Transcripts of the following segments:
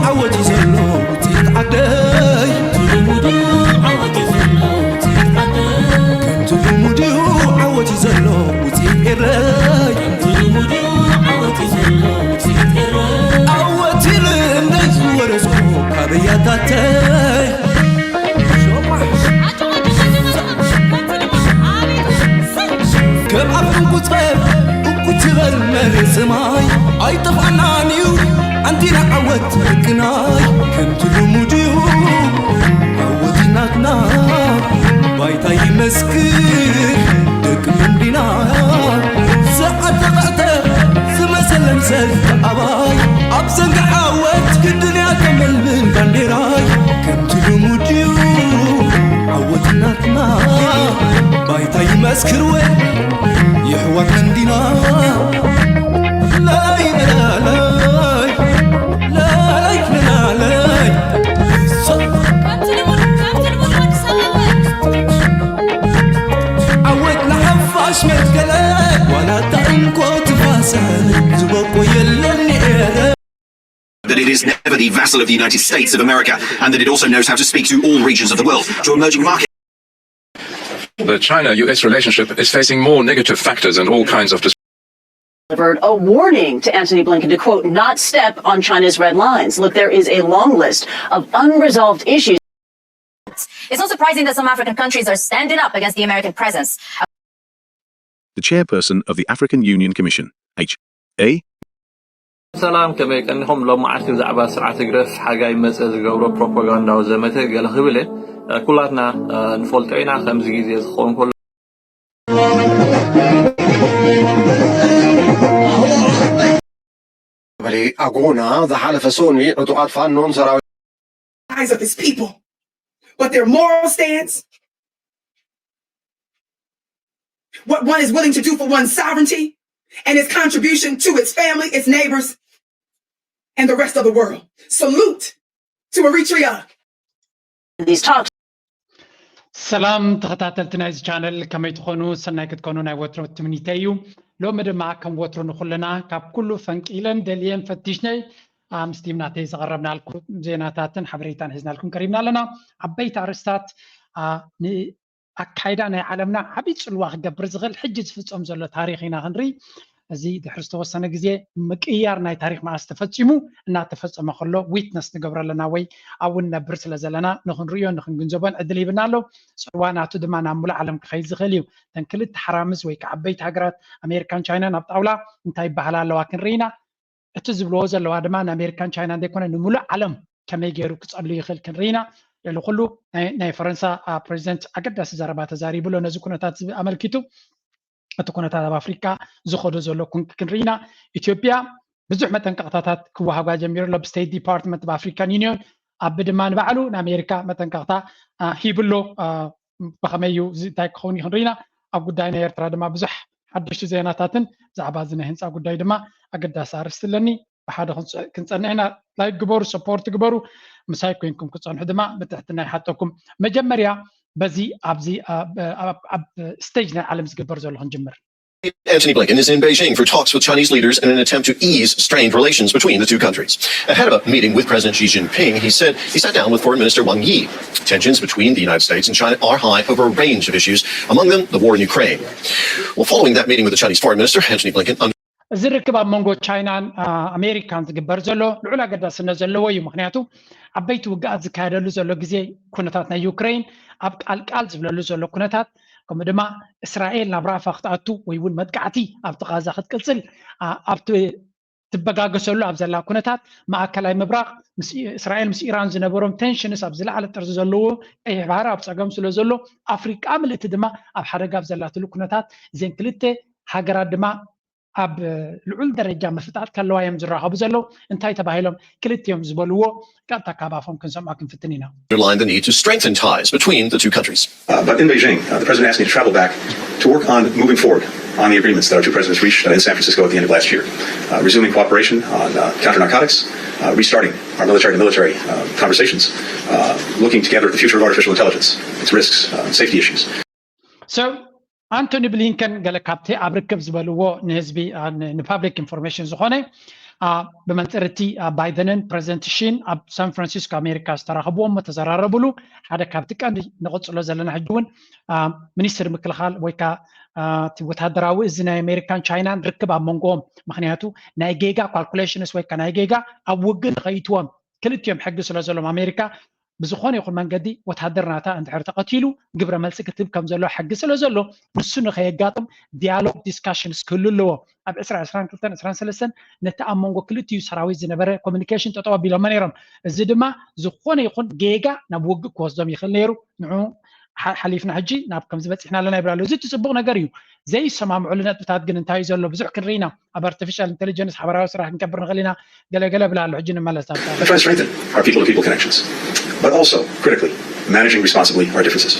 ዓወት እዩ ዘሎ ውፅኢት ዓደይ፣ ከምቲ ልሙድ እዩ ዓወት እዩ ዘሎ ውፅኢት ኤረይ፣ ዓወት እዩ ልምደይ ዝወረስኩ ካብ ኣያታተይ። ከም ኣፍ እንቁፀር እኩ ትበል መሬት ሰማይ ኣይጠፍኣናን እዩ ኣንቲና ዓወት ሕቅናይ ከምቲ ልሙድ እዩ ዓወት ናትና ባይታ ይመስክር ደቂ መንዲና ዝዓተቐዕተ ዝመሰለን ሰልፊ ኣባይ ኣብ ዘንጊ ዓወት ግድን እያ ተመልምን ባንዴራይ ከምቲ ልሙድ እዩ ዓወት ናትና ባይታ ይመስክር ወይ የሕዋት መንዲና ላላይ ላላይ ላላይ ላላይ ዓወት ንሓፋሽ መትከለ ዋላ እታ እንኮ ትፋሰል ዝበቆ የለን ኤረ that it is never the vassal of the United States of America, and that it also knows how to speak to all regions of the world, to emerging markets. The China U S relationship is facing more negative factors and all kinds of delivered a warning to Antony Blinken to, quote, not step on China's red lines. Look, there is a long list of unresolved issues. It's not surprising that some African countries are standing up against the American presence. The chairperson of the African Union Commission, H A. ሰላም ከመይ ቀኒኹም? ሎም መዓልቲ ብዛዕባ ስርዓት ህግደፍ ሓጋይ መጸ ዝገብሮ ፕሮፓጋንዳዊ ዘመተ ገለ ክብል እየ። ኩላትና ንፈልጦ ኢና ከምዚ ግዜ ዝኸውን ከሎ። በሊ ኣጎና ዝሓለፈ ሰኑይ ዕጡቓት ፋኖን ሰራዊት eyes of his people, but their moral stance, what one is willing to do for one's sovereignty and its contribution to its family, its neighbors, and the rest of the world. Salute to Eritrea. These talks. ሰላም ተኸታተልቲ ናይዚ ቻነል ከመይ ትኾኑ? ሰናይ ክትኮኑ ናይ ወትሮ ትምኒተይ እዩ። ሎሚ ድማ ከም ወትሮ ንኹልና ካብ ኩሉ ፈንቂለን ደልየን ፈቲሽነይ ኣብ ስቲም ናተይ ዘቐረብናልኩም ዜናታትን ሓበሬታን ሒዝናልኩም ቀሪብና ኣለና። ዓበይቲ ኣርእስታት ኣካይዳ ናይ ዓለምና ዓብዪ ፅልዋ ክገብር ዝኽእል ሕጂ ዝፍፀም ዘሎ ታሪኽ ኢና ክንርኢ። እዚ ድሕሪ ዝተወሰነ ግዜ ምቅይያር ናይ ታሪኽ መዓስ ተፈፂሙ እናተፈፀመ ከሎ ዊትነስ ንገብሮ ኣለና ወይ ኣብኡ ንነብር ስለ ዘለና ንክንርእዮ ንክንግንዘቦን ዕድል ሂብና ኣሎ። ፅልዋ ናቱ ድማ ናብ ሙሉእ ዓለም ክኸይድ ዝኽእል እዩ። እተን ክልተ ሓራምዝ ወይ ከዓ ዓበይቲ ሃገራት ኣሜሪካን ቻይናን ኣብ ጣውላ እንታይ ይበሃላ ኣለዋ ክንርኢ ኢና። እቲ ዝብልዎ ዘለዋ ድማ ንኣሜሪካን ቻይናን ዘይኮነ ንሙሉእ ዓለም ከመይ ገይሩ ክፀሉ ይኽእል ክንርኢ ኢና። ልዕሊ ኩሉ ናይ ፈረንሳ ፕሬዚደንት ኣገዳሲ ዘረባ ተዛሪቡ ኣሎ ነዚ ኩነታት ኣመልኪቱ። እቲ ኩነታት ኣብ ኣፍሪካ ዝኸዶ ዘሎ ክንርኢ ኢና። ኢትዮጵያ ብዙሕ መጠንቀቕታታት ክወሃባ ጀሚሩ ኣሎ ብስቴት ዲፓርትመንት ብኣፍሪካን ዩኒዮን ኣብ ድማ ንባዕሉ ንኣሜሪካ መጠንቀቕታ ሂብሎ ብኸመይ እዩ እንታይ ክኸውን እዩ ክንርኢ ኢና። ኣብ ጉዳይ ናይ ኤርትራ ድማ ብዙሕ ሓደሽቲ ዜናታትን ብዛዕባ እዚ ናይ ህንፃ ጉዳይ ድማ ኣገዳሲ ኣርእስቲ ኣለኒ። ብሓደ ክንፀንሕ ኢና። ላይክ ግበሩ፣ ሰፖርት ግበሩ። ምሳይ ኮይንኩም ክፀንሑ ድማ ብትሕትና ይሓተኩም። መጀመርያ በዚ ኣብዚ ኣብ ስቴጅ ናይ ዓለም ዝግበር ዘሎ ክንጅምር። Antony Blinken is in Beijing for talks with Chinese leaders in an attempt to ease strained relations between the two countries. Ahead of a meeting with President Xi Jinping, he said he sat down with Foreign Minister Wang Yi. Tensions between the United States and China are high over a range of issues, among them the war in Ukraine. Well, following that meeting with the Chinese Foreign Minister, Antony Blinken. እዚ ርክብ ኣብ መንጎ ቻይናን ኣሜሪካን ዝግበር ዘሎ ልዑል ኣገዳስነት ዘለዎ እዩ። ምክንያቱ ዓበይቲ ውግኣት ዝካየደሉ ዘሎ ግዜ ኩነታት ናይ ዩክሬን ኣብ ቃልቃል ዝብለሉ ዘሎ ኩነታት ከምኡ ድማ እስራኤል ናብ ራፋ ክትኣቱ ወይ እውን መጥቃዕቲ ኣብቲ ቃዛ ክትቅፅል ኣብቲ ትበጋገሰሉ ኣብ ዘላ ኩነታት ማእከላይ ምብራቕ እስራኤል ምስ ኢራን ዝነበሮም ቴንሽንስ ኣብ ዝለዓለ ጥርዚ ዘለዎ ቀይሕ ባህሪ ኣብ ፀገም ስለ ዘሎ ኣፍሪቃ ምልእቲ ድማ ኣብ ሓደጋ ኣብ ዘላትሉ ኩነታት እዘን ክልተ ሃገራት ድማ ኣብ ልዑል ደረጃ ምፍጣጥ ከለዋ እዮም ዝራኸቡ ዘለዉ እንታይ ተባሂሎም ክልቲኦም ዝበልዎ ቀጥታ ካብ ኣፎም ክንሰምዖ ክንፍትን ኢና። Underline the need to strengthen ties between the two countries. Uh, but in Beijing, uh, the president asked me to travel back to work on moving forward on the agreements that our two presidents reached uh, in San Francisco at the end of last year, uh, resuming cooperation on uh, counter narcotics, uh, restarting our military to military uh, conversations, uh, looking together at the future of artificial intelligence, its risks, uh, safety issues. So, ኣንቶኒ ብሊንከን ገለ ካብቲ ኣብ ርክብ ዝበልዎ ንህዝቢ ንፓብሊክ ኢንፎርሜሽን ዝኾነ ብመንፅር እቲ ባይደንን ፕረዚደንት ሺን ኣብ ሳን ፍራንሲስኮ ኣሜሪካ ዝተራኸብዎ እሞ ተዘራረብሉ ሓደ ካብቲ ቀንዲ ንቕፅሎ ዘለና ሕጂ እውን ሚኒስትር ምክልኻል ወይ ከዓ ወታደራዊ እዚ ናይ ኣሜሪካን ቻይናን ርክብ ኣብ መንጎኦም ምክንያቱ ናይ ጌጋ ካልኩሌሽንስ ወይ ናይ ጌጋ ኣብ ውግእ ንኸይትዎም ክልቲኦም ሕጊ ስለ ዘሎም ኣሜሪካ ብዝኾነ ይኹን መንገዲ ወታደር ናታ እንድሕር ተቐቲሉ ግብረ መልሲ ክትህብ ከም ዘሎ ሕጊ ስለ ዘሎ ንሱ ንኸየጋጥም ዲያሎግ ዲስካሽንስ ክህሉ ኣለዎ ኣብ 2022 23 ነቲ ኣብ መንጎ ክልቲኡ ሰራዊት ዝነበረ ኮሚኒኬሽን ጠጠው ኣቢሎሞ ነይሮም እዚ ድማ ዝኾነ ይኹን ጌጋ ናብ ውግእ ክወስዶም ይኽእል ነይሩ ንዑ ሓሊፍና ሕጂ ናብ ከምዚ በፂሕና ኣለና ይብል ኣሎ እዚ እቲ ፅቡቅ ነገር እዩ ዘይሰማምዑሉ ነጥብታት ግን እንታይ እዩ ዘሎ ብዙሕ ክንርኢና ኣብ ኣርቲፊሻል ኢንቴሊጀንስ ሓበራዊ ስራሕ ክንገብር ንኽእል ኢና ገለገለ ብላ ኣሎ ሕጂ ንመለስ Try to strengthen our people to people connections, but also, critically, managing responsibly our differences.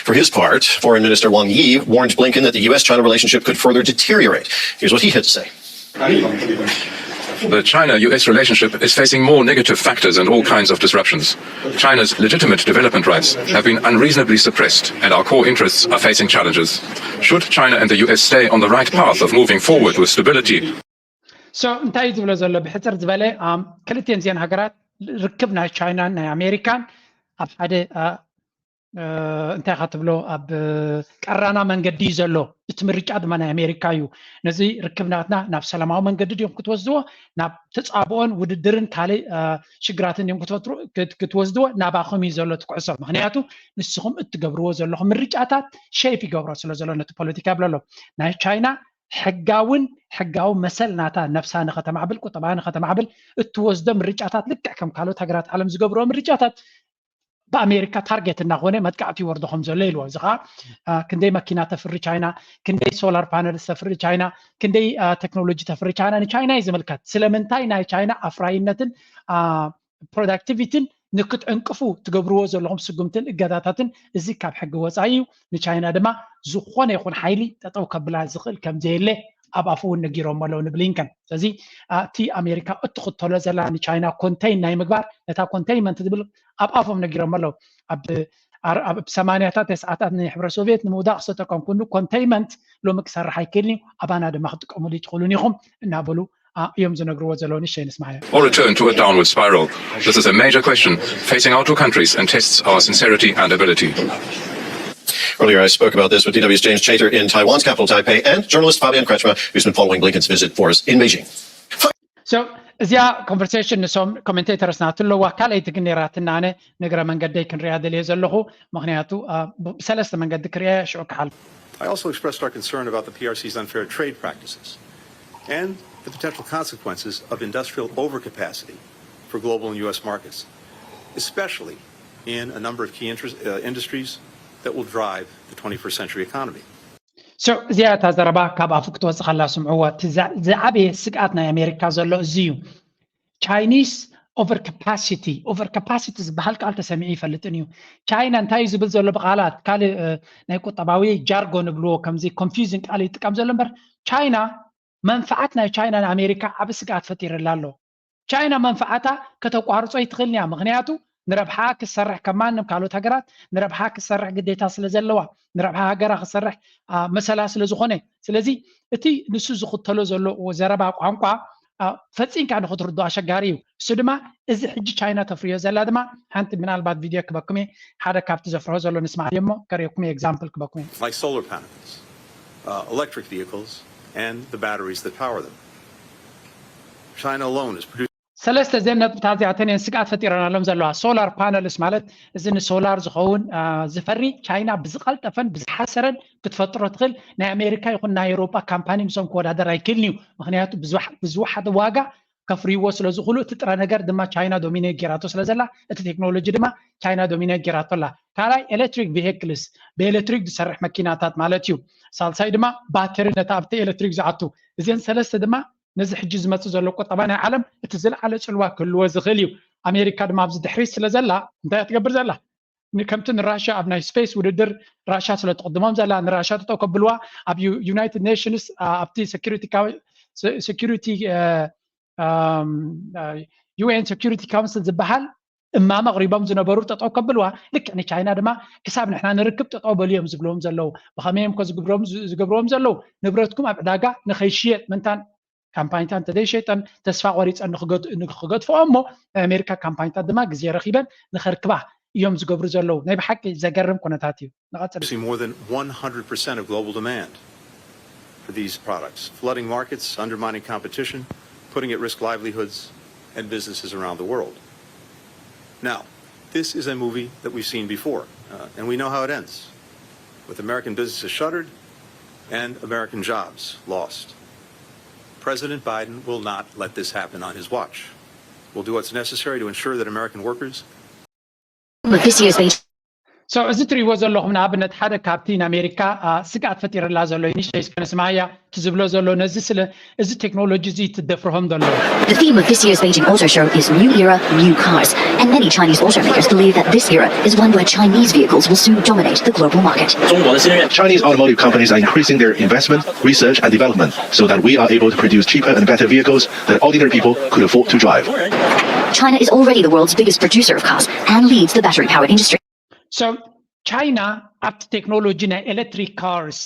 For his part, Foreign Minister Wang Yi warned Blinken that the U S China relationship could further deteriorate. Here's what he had to say. The China U S relationship is facing more negative factors and all kinds of disruptions. China's legitimate development rights have been unreasonably suppressed, and our core interests are facing challenges. Should China and the U S stay on the right path of moving forward with stability, so እንታይ እዩ ዝብሎ ዘሎ ብሕፅር ዝበለ ክልቲኤን ዜን ሃገራት ርክብ ናይ ቻይናን ናይ ኣሜሪካን ኣብ ሓደ እንታይ ኢኻ ትብሎ ኣብ ቀራና መንገዲ እዩ ዘሎ እቲ ምርጫ ድማ ናይ ኣሜሪካ እዩ ነዚ ርክብ ናትና ናብ ሰላማዊ መንገዲ ድዮም ክትወስድዎ ናብ ተፃብኦን ውድድርን ካልእ ሽግራትን ድዮም ክትፈጥሩ ክትወስድዎ ናባኹም እዩ ዘሎ ትኩዕሶ ምክንያቱ ንስኹም እትገብርዎ ዘለኹም ምርጫታት ሸይፕ ይገብሮ ስለ ዘሎ ነቲ ፖለቲካ ይብሎ ኣሎ ናይ ቻይና ሕጋውን ሕጋዊ መሰል ናታ ነብሳ ንኸተማዕብል ቁጠባ ንኸተማዕብል እትወስዶ ምርጫታት ልክዕ ከም ካልኦት ሃገራት ዓለም ዝገብርዎ ምርጫታት ብኣሜሪካ ታርጌት እናኾነ መጥቃዕቲ ይወርዶ ከም ዘሎ ኢልዎ እዚ ከዓ ክንደይ መኪና ተፍሪ ቻይና ክንደይ ሶላር ፓነልስ ተፍሪ ቻይና ክንደይ ቴክኖሎጂ ተፍሪ ቻይና ንቻይና እዩ ዝምልከት ስለምንታይ ናይ ቻይና ኣፍራይነትን ፕሮዳክቲቪቲን ንክትዕንቅፉ ትገብርዎ ዘለኹም ስጉምትን እገዳታትን እዚ ካብ ሕጊ ወፃኢ እዩ ንቻይና ድማ ዝኾነ ይኹን ሓይሊ ጠጠው ከብላ ዝኽእል ከም ዘየለ ኣብ ኣፉ እውን ነጊሮም ኣለዉ ንብሊንከን ስለዚ እቲ ኣሜሪካ እትኽተሎ ዘላ ንቻይና ኮንቴይን ናይ ምግባር ነታ ኮንቴይንመንት ዝብል ኣብ ኣፎም ነጊሮም ኣለዉ ኣብ ሰማንያታት ተስዓታት ንሕብረ ሶቪየት ንምውዳቕ ዝተጠቀምኩሉ ኮንቴይንመንት ሎሚ ክሰርሕ ኣይክእልን እዩ ኣባና ድማ ክትጥቀሙሉ ይትኽእሉን ኢኹም እናበሉ እዮም ዝነግርዎ ዘለዉ ንሸይ ንስማያ or return to a downward spiral? This is a major question facing our two countries and tests our sincerity and ability. Earlier, I spoke about this with D W's James Chater in Taiwan's capital, Taipei, and journalist Fabian Kretschmer, who's been following Blinken's visit for us in Beijing. So, እዚኣ ኮንቨርሴሽን ንሶም ኮሜንቴተርስ ናቱ ኣለዋ ካልኣይቲ ግን ነይራትና ኣነ ንግረ መንገደይ ክንሪያ ደልየ ዘለኹ ምክንያቱ ብሰለስተ መንገዲ ክሪያ ሽዑ ክሓልፍ I also expressed our concern about the P R C's unfair trade practices and the potential consequences of industrial overcapacity for global and U S markets, especially in a number of key interest, uh, industries that will drive the twenty-first century economy. So እዚኣ እታ ዘረባ ካብ ኣፉ ክትወፅእ ከላ ስምዕዎ ዝዓበየ ስግኣት ናይ ኣሜሪካ ዘሎ እዚ እዩ ቻይኒስ ኦቨር ካፓሲቲ ኦቨር ካፓሲቲ ዝበሃል ቃል ተሰሚዑ ይፈልጥን እዩ ቻይና እንታይ እዩ ዝብል ዘሎ ብቃላት ካልእ ናይ ቁጠባዊ ጃርጎ ንብልዎ ከምዚ ኮንፊውዚን ቃል ይጥቀም ዘሎ እምበር ቻይና መንፍዓት ናይ ቻይና ንኣሜሪካ ዓብ ስግኣት ፈጢርላ ኣሎ ቻይና መንፍዓታ ከተቋርጾ ይትኽእል እያ ምክንያቱ ንረብሓ ክትሰርሕ ከማንም ካልኦት ሃገራት ንረብሓ ክትሰርሕ ግዴታ ስለ ዘለዋ ንረብሓ ሃገራ ክትሰርሕ መሰላ ስለ ዝኾነ ስለዚ እቲ ንሱ ዝኽተሎ ዘሎ ዘረባ ቋንቋ ፈፂንካ ንክትርዶ ኣሸጋሪ እዩ እሱ ድማ እዚ ሕጂ ቻይና ተፍርዮ ዘላ ድማ ሓንቲ ምናልባት ቪድዮ ክበኩም ሓደ ካብቲ ዘፍርሆ ዘሎ ንስማዕ እሞ ከሪኩም ኤግዛምፕል ክበኩም like solar panels, uh, electric vehicles, and the batteries that power them. China alone is producing ሰለስተ ዘን ነጥብታት እዚኣተን እየን ስግኣት ፈጢረናሎም ዘለዋ ሶላር ፓነልስ ማለት እዚ ንሶላር ዝኸውን ዝፈሪ ቻይና ብዝቐልጠፈን ብዝሓሰረን ክትፈጥሮ ትኽእል ናይ ኣሜሪካ ይኹን ናይ ኤሮጳ ካምፓኒ ንሶም ክወዳደር ኣይክእልን እዩ ምክንያቱ ብዝወሓደ ዋጋ ከፍርይዎ ስለ ዝኽእሉ እቲ ጥረ ነገር ድማ ቻይና ዶሚኔት ጌራቶ ስለ ዘላ እቲ ቴክኖሎጂ ድማ ቻይና ዶሚኔት ጌራቶ ኣላ ካልኣይ ኤሌክትሪክ ቪሄክልስ ብኤሌክትሪክ ዝሰርሕ መኪናታት ማለት እዩ ሳልሳይ ድማ ባተሪ ነቲ ኣብቲ ኤሌክትሪክ ዝኣቱ እዚን ሰለስተ ድማ ነዚ ሕጂ ዝመፅእ ዘሎ ቁጠባ ናይ ዓለም እቲ ዝለዓለ ፅልዋ ክህልዎ ዝኽእል እዩ ኣሜሪካ ድማ ኣብዚ ድሕሪት ስለ ዘላ እንታይ እያ ትገብር ዘላ ከምቲ ንራሻ ኣብ ናይ ስፔስ ውድድር ራሻ ስለ ትቕድሞም ዘላ ንራሻ ጠጠው ከብልዋ ኣብ ዩናይትድ ኔሽንስ ኣብቲ ሴኪሪቲ ዩኤን ሴኪሪቲ ካውንስል ዝበሃል እማመ ኣቕሪቦም ዝነበሩ ጠጠው ከብልዋ ልክዕ ንቻይና ድማ ክሳብ ንሕና ንርክብ ጠጠው በሉ እዮም ዝብልዎም ዘለዉ ብኸመይ እዮም ዝገብርዎም ዘለዉ ንብረትኩም ኣብ ዕዳጋ ንኸይሽየጥ ምንታን ካምፓኒታት እንተዘይሸይጠን ተስፋ ቆሪፀን ንክገድፍኦ እሞ ናይ ኣሜሪካ ካምፓኒታት ድማ ግዜ ረኪበን ንከርክባ እዮም ዝገብሩ ዘለዉ። ናይ ብሓቂ ዘገርም ኩነታት እዩ። ንቐፅል። See more than one hundred percent of global demand for these products, flooding markets, undermining competition, putting at risk livelihoods and businesses around the world. Now, this is a movie that we've seen before, uh, and we know how it ends, with American businesses shuttered and American jobs lost. President Biden will not let this happen on his watch. We'll do what's necessary to ensure that American workers This year's Beijing So እዚ ትሪእዎ ዘለኹም ንኣብነት ሓደ ካብቲ ንኣሜሪካ ስግኣት ፈጢረላ ዘሎ ንእሽተይ እስከ ንስማያ እቲ ዝብሎ ዘሎ ነዚ ስለ እዚ ቴክኖሎጂ እዚ ትደፍርሆም ዘሎ። The theme of this year's Beijing Auto Show is New Era, New Cars, and many Chinese automakers believe that this era is one where Chinese vehicles will soon dominate the global market. Chinese automotive companies are increasing their investment, research, and development so that we are able to produce cheaper and better vehicles that ordinary people could afford to drive. China is already the world's biggest producer of cars and leads the battery powered industry. So ቻይና ኣብቲ ቴክኖሎጂ ናይ ኤሌክትሪክ ካርስ፣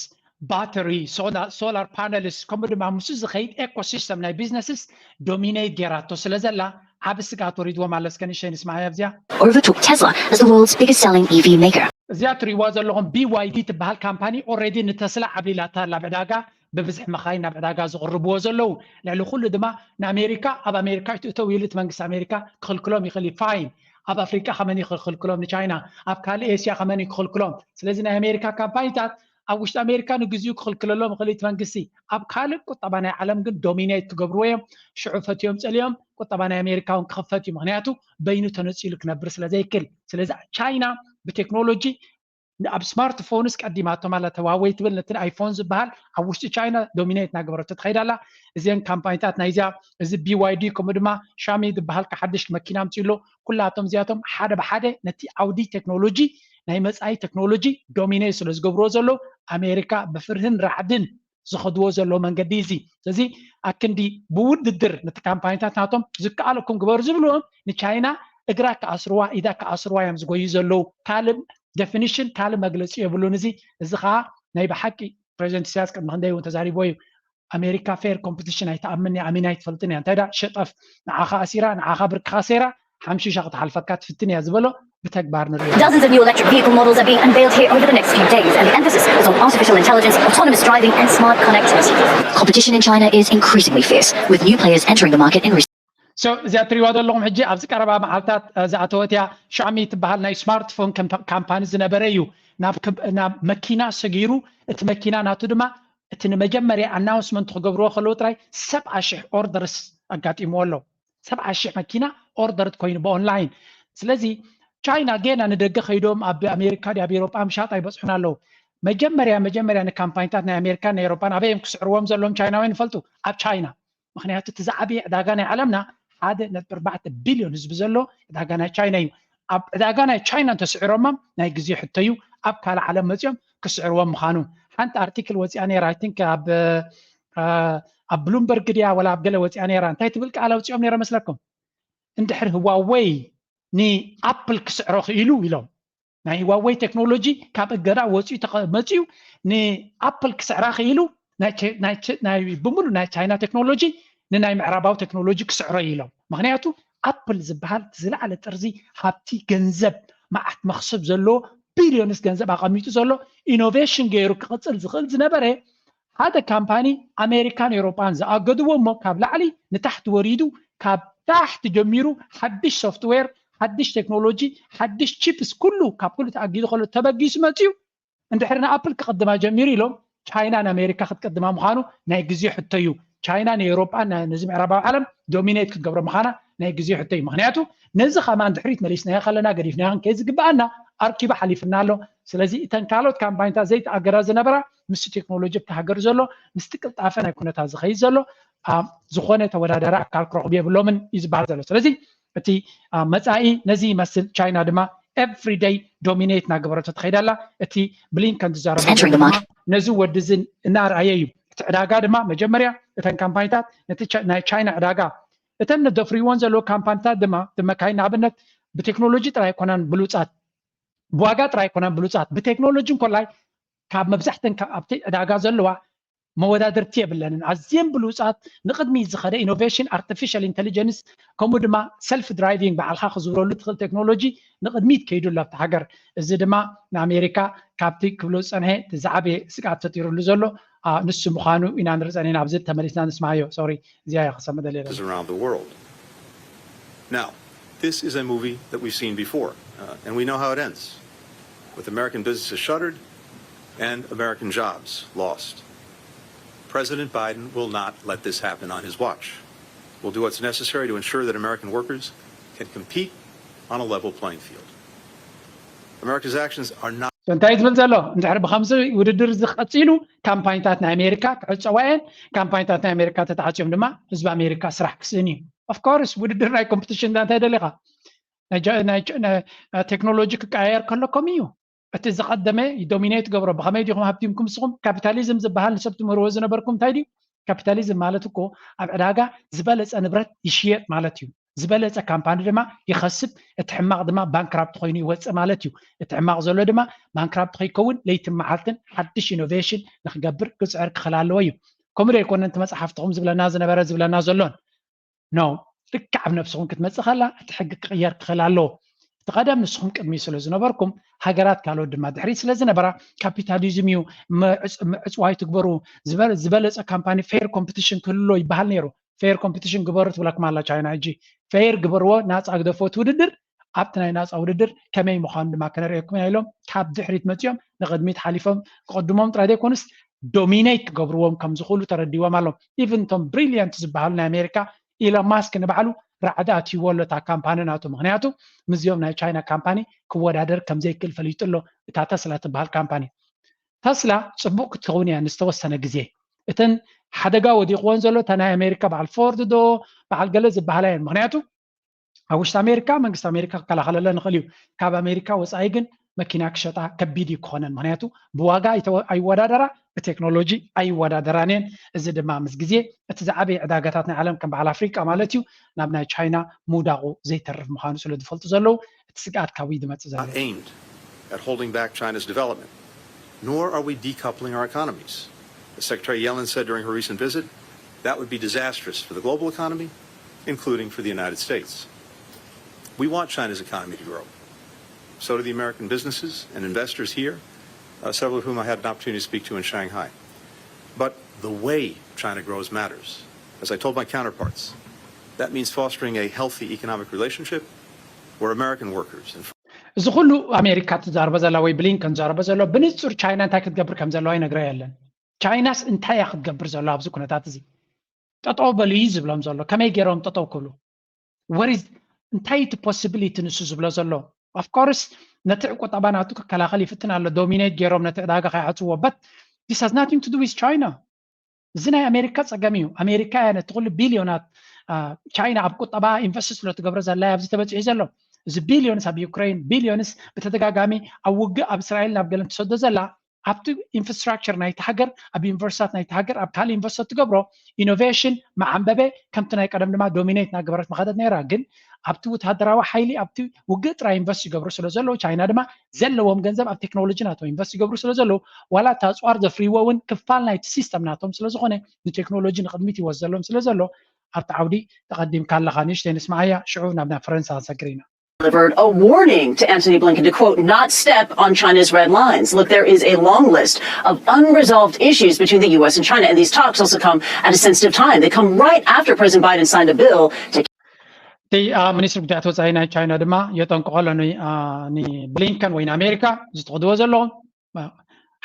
ባተሪ፣ ሶላር ፓነልስ ከምኡ ድማ ምስ ዝኸይድ ኤኮሲስተም ናይ ቢዝነስስ ዶሚኔት ጌራቶ ስለ ዘላ ዓብ ስግኣት ወሪድዎም ኣሎ። እስከ ንእሽተይ ንስማዓያ ኣብዚኣ። Or overtook Tesla as the world's biggest selling E V maker. እዚኣ ትሪእዋ ዘለኹም ቢ ዋይ ዲ ትበሃል ካምፓኒ ኦልሬዲ ንተስላ ዓብሊላታ ኣላ ኣብ ዕዳጋ ብብዝሒ መኻይን ናብ ዕዳጋ ዝቕርብዎ ዘለዉ። ልዕሊ ኩሉ ድማ ንኣሜሪካ ኣብ ኣሜሪካ ኣይትእተው ኢሉ እቲ መንግስቲ ኣሜሪካ ክኽልክሎም ይኽእል እዩ። ፋይን ኣብ ኣፍሪቃ ከመን ክኽልክሎም ንቻይና ኣብ ካልእ ኤስያ ከመን ክኽልክሎም። ስለዚ ናይ ኣሜሪካ ካምፓኒታት ኣብ ውሽጢ ኣሜሪካ ንግዚኡ ክኽልክለሎም ይኽእል እቲ መንግስቲ። ኣብ ካልእ ቁጠባ ናይ ዓለም ግን ዶሚኔት ክገብርዎ እዮም። ሽዑ ፈትዮም ጸሊኦም ቁጠባ ናይ ኣሜሪካ እውን ክኽፈት እዩ። ምክንያቱ በይኑ ተነጺሉ ክነብር ስለ ዘይክል። ስለዚ ቻይና ብቴክኖሎጂ ኣብ ስማርትፎንስ ቀዲማቶም ኣላ። ተዋወይ ትብል ነቲ ኣይፎን ዝበሃል ኣብ ውሽጢ ቻይና ዶሚኔት እናገበረቶ ትኸይድ ኣላ። እዚአን ካምፓኒታት ናይዚኣ እዚ ቢ ዋይ ዲ ከምኡ ድማ ሻሚ ዝበሃል ሓድሽ መኪና ኣምፅኡ ኣሎ። ኩላቶም እዚኣቶም ሓደ ብሓደ ነቲ ዓውዲ ቴክኖሎጂ ናይ መፃኢ ቴክኖሎጂ ዶሚኔት ስለ ዝገብርዎ ዘለዉ ኣሜሪካ ብፍርህን ራዕድን ዝኸድዎ ዘለዉ መንገዲ እዚ። ስለዚ ኣክንዲ ብውድድር ነቲ ካምፓኒታት ናቶም ዝከኣለኩም ግበሩ ዝብልዎም ንቻይና እግራ ክኣስርዋ ኢዳ ክኣስርዋ እዮም ዝጎዩ ዘለዉ። ካልእ ዴፊኒሽን ካልእ መግለፂ የብሉን። እዚ እዚ ከዓ ናይ ብሓቂ ፕሬዚደንት ኢሳያስ ቅድሚ ክንደይ እውን ተዛሪቦ እዩ። ኣሜሪካ ፌር ኮምፒቲሽን ኣይትኣምን እያ፣ ኣሚና ኣይትፈልጥን እያ። እንታይ ዳ ሸጠፍ ንዓኻ ኣሲራ ንዓኻ ብርክኻ ሰይራ ሓምሺሻ ክትሓልፈካ ትፍትን እያ ዝበሎ ብተግባር ንሪኦ። Dozens of new electric vehicle models are being unveiled here over the next few days, and the emphasis is on artificial intelligence, autonomous driving, and smart connectivity. Competition in China is increasingly fierce, with new players entering the market in recent So እዚኣ ትሪእዋ ዘለኹም ሕጂ ኣብዚ ቀረባ መዓልታት ዝኣተወት እያ። ሻሚ ትበሃል ናይ ስማርትፎን ካምፓኒ ዝነበረ እዩ ናብ መኪና ሰጊሩ። እቲ መኪና ናቱ ድማ እቲ ንመጀመርያ ኣናውንስመንት ክገብርዎ ከለዉ ጥራይ ሰብዓ ሽሕ ኦርደርስ ኣጋጢምዎ ኣሎ። ሰብዓ ሽሕ መኪና ኦርደር ኮይኑ ብኦንላይን። ስለዚ ቻይና ጌና ንደገ ከይዶም ኣብ ኣሜሪካ ድዩ ኣብ ኤሮጳ ምሻጥ ኣይበፅሑን ኣለዉ። መጀመርያ መጀመርያ ንካምፓኒታት ናይ ኣሜሪካን ናይ ኤሮጳን ኣበይ እዮም ክስዕርዎም ዘለዎም ቻይናውያን ይፈልጡ? ኣብ ቻይና። ምክንያቱ እቲ ዝዓበየ ዕዳጋ ናይ ዓለምና ሓደ ነጥቢ ኣርባዕተ ቢልዮን ህዝቢ ዘሎ ዕዳጋ ናይ ቻይና እዩ። ኣብ ዕዳጋ ናይ ቻይና እንተስዕሮሞም ናይ ግዜ ሕቶ እዩ። ኣብ ካልእ ዓለም መፂኦም ክስዕርዎም ምዃኑ ሓንቲ ኣርቲክል ወፂኣ ነይራ። I think ኣብ ኣብ ብሉምበርግ ድያ ወላ ኣብ ገለ ወፂኣ ነይራ። እንታይ ትብል ቃል ኣውፂኦም ነይረ መስለኩም? እንድሕር ህዋወይ ንኣፕል ክስዕሮ ክኢሉ ኢሎም ናይ ህዋወይ ቴክኖሎጂ ካብ እገዳ ወፂኡ መፂኡ ንኣፕል ክስዕራ ክኢሉ ናይ ብሙሉ ናይ ቻይና ቴክኖሎጂ ንናይ ምዕራባዊ ቴክኖሎጂ ክስዕሮ ኢሎም። ምክንያቱ ኣፕል ዝበሃል ዝለዓለ ጥርዚ ሃብቲ ገንዘብ መዓት መክስብ ዘለዎ ቢልዮንስ ገንዘብ ኣቐሚጡ ዘሎ ኢኖቬሽን ገይሩ ክቕፅል ዝኽእል ዝነበረ ሓደ ካምፓኒ ኣሜሪካን ኤውሮጳን ዝኣገድዎ እሞ ካብ ላዕሊ ንታሕቲ ወሪዱ ካብ ታሕቲ ጀሚሩ ሓድሽ ሶፍትዌር ሓድሽ ቴክኖሎጂ ሓድሽ ቺፕስ ኩሉ ካብ ኩሉ ተኣጊዱ ከሎ ተበጊሱ መፅዩ እንድሕር ንኣፕል ክቕድማ ጀሚሩ ኢሎም ቻይና ንኣሜሪካ ክትቅድማ ምዃኑ ናይ ግዜ ሕቶ እዩ። ቻይና ንኤውሮጳ ነዚ ምዕራባዊ ዓለም ዶሚኔት ክትገብሮ ምዃና ናይ ግዜ ሕቶ እዩ። ምክንያቱ ነዚ ከማን ድሕሪት መሊስናዮ ከለና ገዲፍናዮ ክንከይድ ዝግበኣና ኣርኪቡ ሓሊፍና ኣሎ። ስለዚ እተን ካልኦት ካምፓኒታት ዘይተኣገዳ ዝነበራ ምስቲ ቴክኖሎጂ ኣብቲ ሃገር ዘሎ ምስቲ ቅልጣፈ ናይ ኩነታት ዝኸይድ ዘሎ ዝኾነ ተወዳዳሪ ኣካል ክረኽቡ የብሎምን እዩ ዝበሃል ዘሎ። ስለዚ እቲ መፃኢ ነዚ ይመስል። ቻይና ድማ ኤቭሪ ደይ ዶሚኔት እናገበረቶ ትኸይድ ኣላ። እቲ ብሊንከን ዝዛረቦ ነዚ ወዲ እዚ እናርኣየ እዩ። እቲ ዕዳጋ ድማ መጀመርያ እተን ካምፓኒታት ነቲ ናይ ቻይና ዕዳጋ እተን ንደፍርይዎን ዘለዉ ካምፓኒታት ድማ መካይን ንኣብነት ብቴክኖሎጂ ጥራይ ኣይኮናን ብሉፃት፣ ብዋጋ ጥራይ ኣይኮናን ብሉፃት፣ ብቴክኖሎጂ እንኮላይ ካብ መብዛሕተን ኣብቲ ዕዳጋ ዘለዋ መወዳድርቲ የብለንን። ኣዝየን ብሉፃት ንቕድሚት ዝኸደ ኢኖቬሽን፣ ኣርቲፊሻል ኢንቴሊጀንስ፣ ከምኡ ድማ ሰልፍ ድራይቪንግ፣ ባዕልካ ክዝውረሉ ትኽእል ቴክኖሎጂ ንቕድሚት ከይዱ ኣሎ ኣብቲ ሃገር። እዚ ድማ ንኣሜሪካ ካብቲ ክብሎ ዝፀንሐ እቲ ዝዓበየ ስግኣት ፈጢሩሉ ዘሎ ንሱ ምዃኑ ኢና ንርፀን ኢና። ኣብዚ ተመሊስና ንስማዮ። ሶሪ፣ እዚኣ እያ ክሰምዕ ደልየ። Around the world. Now, this is a movie that we've seen before, uh, and we know how it ends, with American businesses shuttered and American jobs lost. President Biden will not let this happen on his watch. We'll do what's necessary to ensure that American workers can compete on a level playing field. America's actions are not. እንታይ ዝብል ዘሎ? እንድሕር ብከምዚ ውድድር ዝቀፂሉ፣ ካምፓኒታት ናይ ኣሜሪካ ክዕፀዋ እየን። ካምፓኒታት ናይ ኣሜሪካ ተተዓፅዮም ድማ ህዝቢ ኣሜሪካ ስራሕ ክስእን እዩ። ኦፍኮርስ ውድድር ናይ ኮምፒቲሽን እንታይ ደሊካ? ናይ ቴክኖሎጂ ክቀያየር ከሎ ከምኡ እዩ። እቲ ዝቐደመ ዶሚኔት ገብሮ። ብኸመይ ዲኹም ሃብቲምኩም ንስኹም? ካፒታሊዝም ዝበሃል ንሰብ ትምህርዎ ዝነበርኩም እንታይ ድዩ? ካፒታሊዝም ማለት እኮ ኣብ ዕዳጋ ዝበለፀ ንብረት ይሽየጥ ማለት እዩ። ዝበለፀ ካምፓኒ ድማ ይኸስብ፣ እቲ ሕማቕ ድማ ባንክራፕት ኮይኑ ይወፅእ ማለት እዩ። እቲ ሕማቕ ዘሎ ድማ ባንክራፕት ከይከውን ለይትን መዓልትን ሓድሽ ኢኖቬሽን ንክገብር ክፅዕር ክኽእል ኣለዎ እዩ። ከምኡ ዶ ኣይኮነን እቲ መፅሓፍትኹም ዝብለና ዝነበረ ዝብለና ዘሎን? ኖ፣ ልክዕ ኣብ ነብስኹም ክትመፅእ ከላ እቲ ሕጊ ክቕየር ክኽእል ኣለዎ። እቲ ቀደም ንስኹም ቅድሚ ስለ ዝነበርኩም፣ ሃገራት ካልኦት ድማ ድሕሪት ስለ ዝነበራ፣ ካፒታሊዝም እዩ፣ ምዕፅዋይ ትግበሩ፣ ዝበለፀ ካምፓኒ፣ ፌር ኮምፒቲሽን ክህልዎ ይበሃል ነይሩ። ፌር ኮምፒቲሽን ግበሩ ትብለኩም ኣላ ቻይና። ሕጂ ፌር ግበርዎ፣ ናፃ ግደፍዎ እቲ ውድድር። ኣብቲ ናይ ናፃ ውድድር ከመይ ምዃኑ ድማ ከነርእየኩም ኢና ኢሎም ካብ ድሕሪት መፂኦም ንቕድሚት ሓሊፎም ክቕድሞም ጥራይ ዘይኮኑስ ዶሚኔት ክገብርዎም ከም ዝኽእሉ ተረዲዎም ኣለዉ። ኢቭን እቶም ብሪልያንት ዝበሃሉ ናይ ኣሜሪካ ኢሎን ማስክ ንባዕሉ ራዕዲ ኣትይዎ ኣሎ እታ ካምፓኒ ናቱ። ምክንያቱ ምስዚኦም ናይ ቻይና ካምፓኒ ክወዳደር ከም ዘይክእል ፈሊጡ ኣሎ። እታ ተስላ ትበሃል ካምፓኒ፣ ተስላ ፅቡቅ ክትኸውን እያ ንዝተወሰነ ግዜ። እተን ሓደጋ ወዲቕዎን ዘሎ እታ ናይ ኣሜሪካ በዓል ፎርድ ዶ በዓል ገለ ዝበሃላ እየን። ምክንያቱ ኣብ ውሽጢ ኣሜሪካ መንግስቲ ኣሜሪካ ክከላኸለለን ይኽእል እዩ። ካብ ኣሜሪካ ወፃኢ ግን መኪና ክሸጣ ከቢድ እዩ ክኾነን። ምክንያቱ ብዋጋ ኣይወዳደራ፣ ብቴክኖሎጂ ኣይወዳደራን እየን። እዚ ድማ ምስ ግዜ እቲ ዝዓበየ ዕዳጋታት ናይ ዓለም ከም በዓል ኣፍሪቃ ማለት እዩ ናብ ናይ ቻይና ምውዳቑ ዘይተርፍ ምዃኑ ስለ ዝፈልጡ ዘለዉ እቲ ስግኣት ካብኡ እዩ ዝመፅእ ዘሎ። Aimed at holding back China's development, nor are we decoupling our economies. As Secretary Yellen said during her recent visit, that would be disastrous for the global economy, including for the United States. We want China's economy to grow. So do the American businesses and investors here, uh, several of whom I had an opportunity to speak to in Shanghai. But the way China grows matters. As I told my counterparts, that means fostering a healthy economic relationship where American workers and እዚ ኩሉ ኣሜሪካ ትዛረቦ ዘላ ወይ ብሊንከን ዝዛረቦ ዘሎ ብንጹር ቻይና እንታይ ክትገብር ከም ዘለዋ ይነግራ የለን። ቻይናስ እንታይ እያ ክትገብር ዘሎ ኣብዚ ኩነታት እዚ? ጠጠው በሉ እዩ ዝብሎም ዘሎ። ከመይ ገይሮም ጠጠው ክብሉ? ወሪዝ እንታይ እቲ ፖሲቢሊቲ ንሱ ዝብሎ ዘሎ? ኦፍኮርስ ነቲ ቁጠባ ናቱ ክከላኸል ይፍትን ኣሎ። ዶሚኔት ገይሮም ነቲ ዕዳጋ ከይዓፅዎ። But this has nothing to do with China. እዚ ናይ ኣሜሪካ ፀገም እዩ። ኣሜሪካ እያ ነቲ ኩሉ ቢልዮናት ቻይና ኣብ ቁጠባ ኢንቨስት ስለ ትገብሮ ዘላ ኣብዚ ተበፂሑ ዘሎ። እዚ ቢልዮንስ ኣብ ዩክሬን፣ ቢልዮንስ ብተደጋጋሚ ኣብ ውግእ ኣብ እስራኤል ናብ ገለን ትሰዶ ዘላ ኣብቲ ኢንፍራስትራክቸር ናይቲ ሃገር፣ ኣብ ዩኒቨርሲታት ናይቲ ሃገር፣ ኣብ ካልእ ኢንቨስት ትገብሮ ኢኖቬሽን መዓንበበ ከምቲ ናይ ቀደም ድማ ዶሚኔት እናገበረት መኸደት ነይራ። ግን ኣብቲ ወታደራዊ ሓይሊ ኣብቲ ውግእ ጥራይ ኢንቨስት ይገብሩ ስለ ዘለዉ ቻይና ድማ ዘለዎም ገንዘብ ኣብ ቴክኖሎጂ ናቶም ኢንቨስት ይገብሩ ስለ ዘለዉ ዋላ እቲ ኣፅዋር ዘፍርይዎ እውን ክፋል ናይቲ ሲስተም ናቶም ስለ ዝኾነ ንቴክኖሎጂ ንቕድሚት ይወስደሎም ስለ ዘሎ ኣብቲ ዓውዲ ተቐዲምካ ኣለኻ። ንእሽተይ ንስምዓያ ሽዑ ናብ ናይ ፈረንሳ ክንሰግር ኢና። delivered a warning to Antony Blinken to, quote, not step on China's red lines. Look, there is a long list of unresolved issues between the U S and China, and these talks also come at a sensitive time. They come right after President Biden signed a bill to እቲ ሚኒስትሪ ጉዳያት ወፃኢ ናይ ቻይና ድማ የጠንቅቆ ኣሎ ንብሊንከን ወይ ንኣሜሪካ እዚ ትኸድዎ ዘለኹም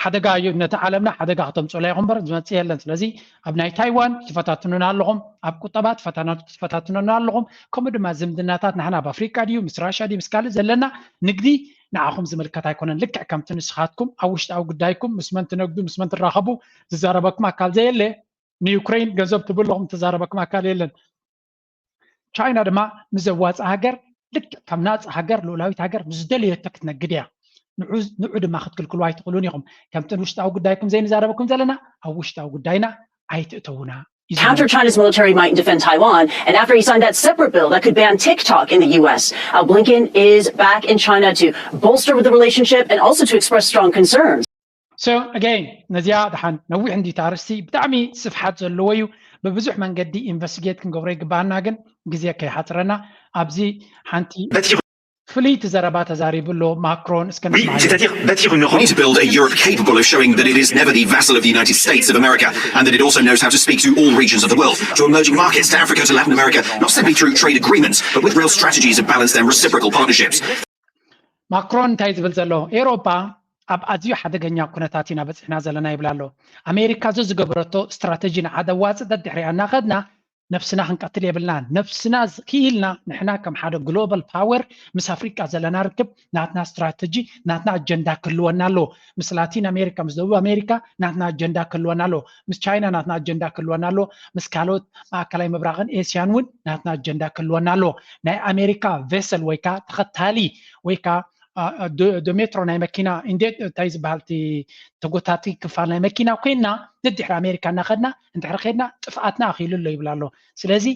ሓደጋ እዩ፣ ነቲ ዓለምና ሓደጋ ክተምፅኡላ ኢኹም እምበር ዝመፅእ የለን። ስለዚ ኣብ ናይ ታይዋን ትፈታትኑና ኣለኹም፣ ኣብ ቁጠባ ትፈታትኑና ኣለኹም፣ ከምኡ ድማ ዝምድናታት ንሕና ኣብ ኣፍሪቃ ድዩ ምስ ራሽያ ድዩ ምስ ካልእ ዘለና ንግዲ ንዓኹም ዝምልከት ኣይኮነን። ልክዕ ከምቲ ንስኻትኩም ኣብ ውሽጣዊ ጉዳይኩም ምስ መን ትነግዱ ምስ መን ትራኸቡ ዝዛረበኩም ኣካል ዘየለ ንዩክሬን ገንዘብ ትብለኹም ትዛረበኩም ኣካል የለን። ቻይና ድማ ንዘዋፅእ ሃገር ልክዕ ከም ናፃ ሃገር ልኡላዊት ሃገር ምስ ደለየቶ ክትነግድ እያ። ንዑ ድማ ክትክልክሉ ኣይትኽእሉን ኢኹም። ከምቲ ንውሽጣዊ ጉዳይኩም ዘይንዛረበኩም ዘለና ኣብ ውሽጣዊ ጉዳይና ኣይትእተውና። Counter China's military might and defend Taiwan, and after he signed that separate bill that could ban TikTok in the U S, uh, Blinken is back in China to bolster the relationship and also to express strong concerns. So again ነዚኣ ደሓን ነዊሕ እንዲታ ኣርስቲ ብጣዕሚ ስፍሓት ዘለዎ እዩ። ብብዙሕ መንገዲ ኢንቨስቲጌት ክንገብሮ ይግባኣና፣ ግን ግዜ ከይሓፅረና ኣብዚ ሓንቲ ፍልይቲ ዘረባ ተዛሪቡ ኣሎ ማክሮን። እስከ ንስማዕ። C'est-à-dire bâtir une reconnaissance to build a Europe capable of showing that it is never the vassal of the United States of America and that it also knows how to speak to all regions of the world, to emerging markets, to Africa, to Latin America, not simply through trade agreements, but with real strategies of balanced and reciprocal partnerships. ማክሮን እንታይ ዝብል ዘሎ? ኤውሮጳ ኣብ ኣዝዩ ሓደገኛ ኩነታት ኢና በፂሕና ዘለና ይብል ኣሎ። ኣሜሪካ እዚ ዝገበረቶ ስትራተጂ ንዓደ ዋፅእ ደድሕሪኣ እናኸድና ነብስና ክንቀትል የብልናን። ነብስና ክኢልና ንሕና ከም ሓደ ግሎባል ፓወር ምስ ኣፍሪቃ ዘለና ርክብ ናትና ስትራተጂ ናትና ኣጀንዳ ክህልወና ኣለዎ። ምስ ላቲን ኣሜሪካ ምስ ደቡብ ኣሜሪካ ናትና ኣጀንዳ ክህልወና ኣለዎ። ምስ ቻይና ናትና ኣጀንዳ ክህልወና ኣለዎ። ምስ ካልኦት ማእከላይ ምብራቕን ኤስያን እውን ናትና ኣጀንዳ ክህልወና ኣለዎ። ናይ ኣሜሪካ ቬሰል ወይ ከዓ ተኸታሊ ወይ ከዓ ዶ ሜትሮ ናይ መኪና እንታይ ዝበሃል ተጎታቲ ክፋል ናይ መኪና ኮይና ንድሕሪ ኣሜሪካ እናኸድና እንድሕሪ ከድና ጥፍኣትና ኣኽኢሉ ኣሎ ይብል ኣሎ። ስለዚ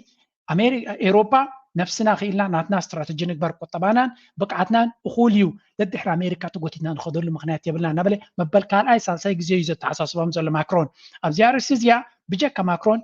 ኤውሮፓ ነብስና ክኢልና ናትና ስትራተጂ ንግበር፣ ቁጠባናን ብቕዓትናን እኹል እዩ፣ ደድሕሪ ኣሜሪካ ተጎቲትና ንኸደሉ ምክንያት የብልና እናበለ መበል ካልኣይ ሳልሳይ ግዜ እዩ ዘተሓሳስቦም ዘሎ ማክሮን። ኣብዚኣ ርእሲ እዚኣ ብጀካ ማክሮን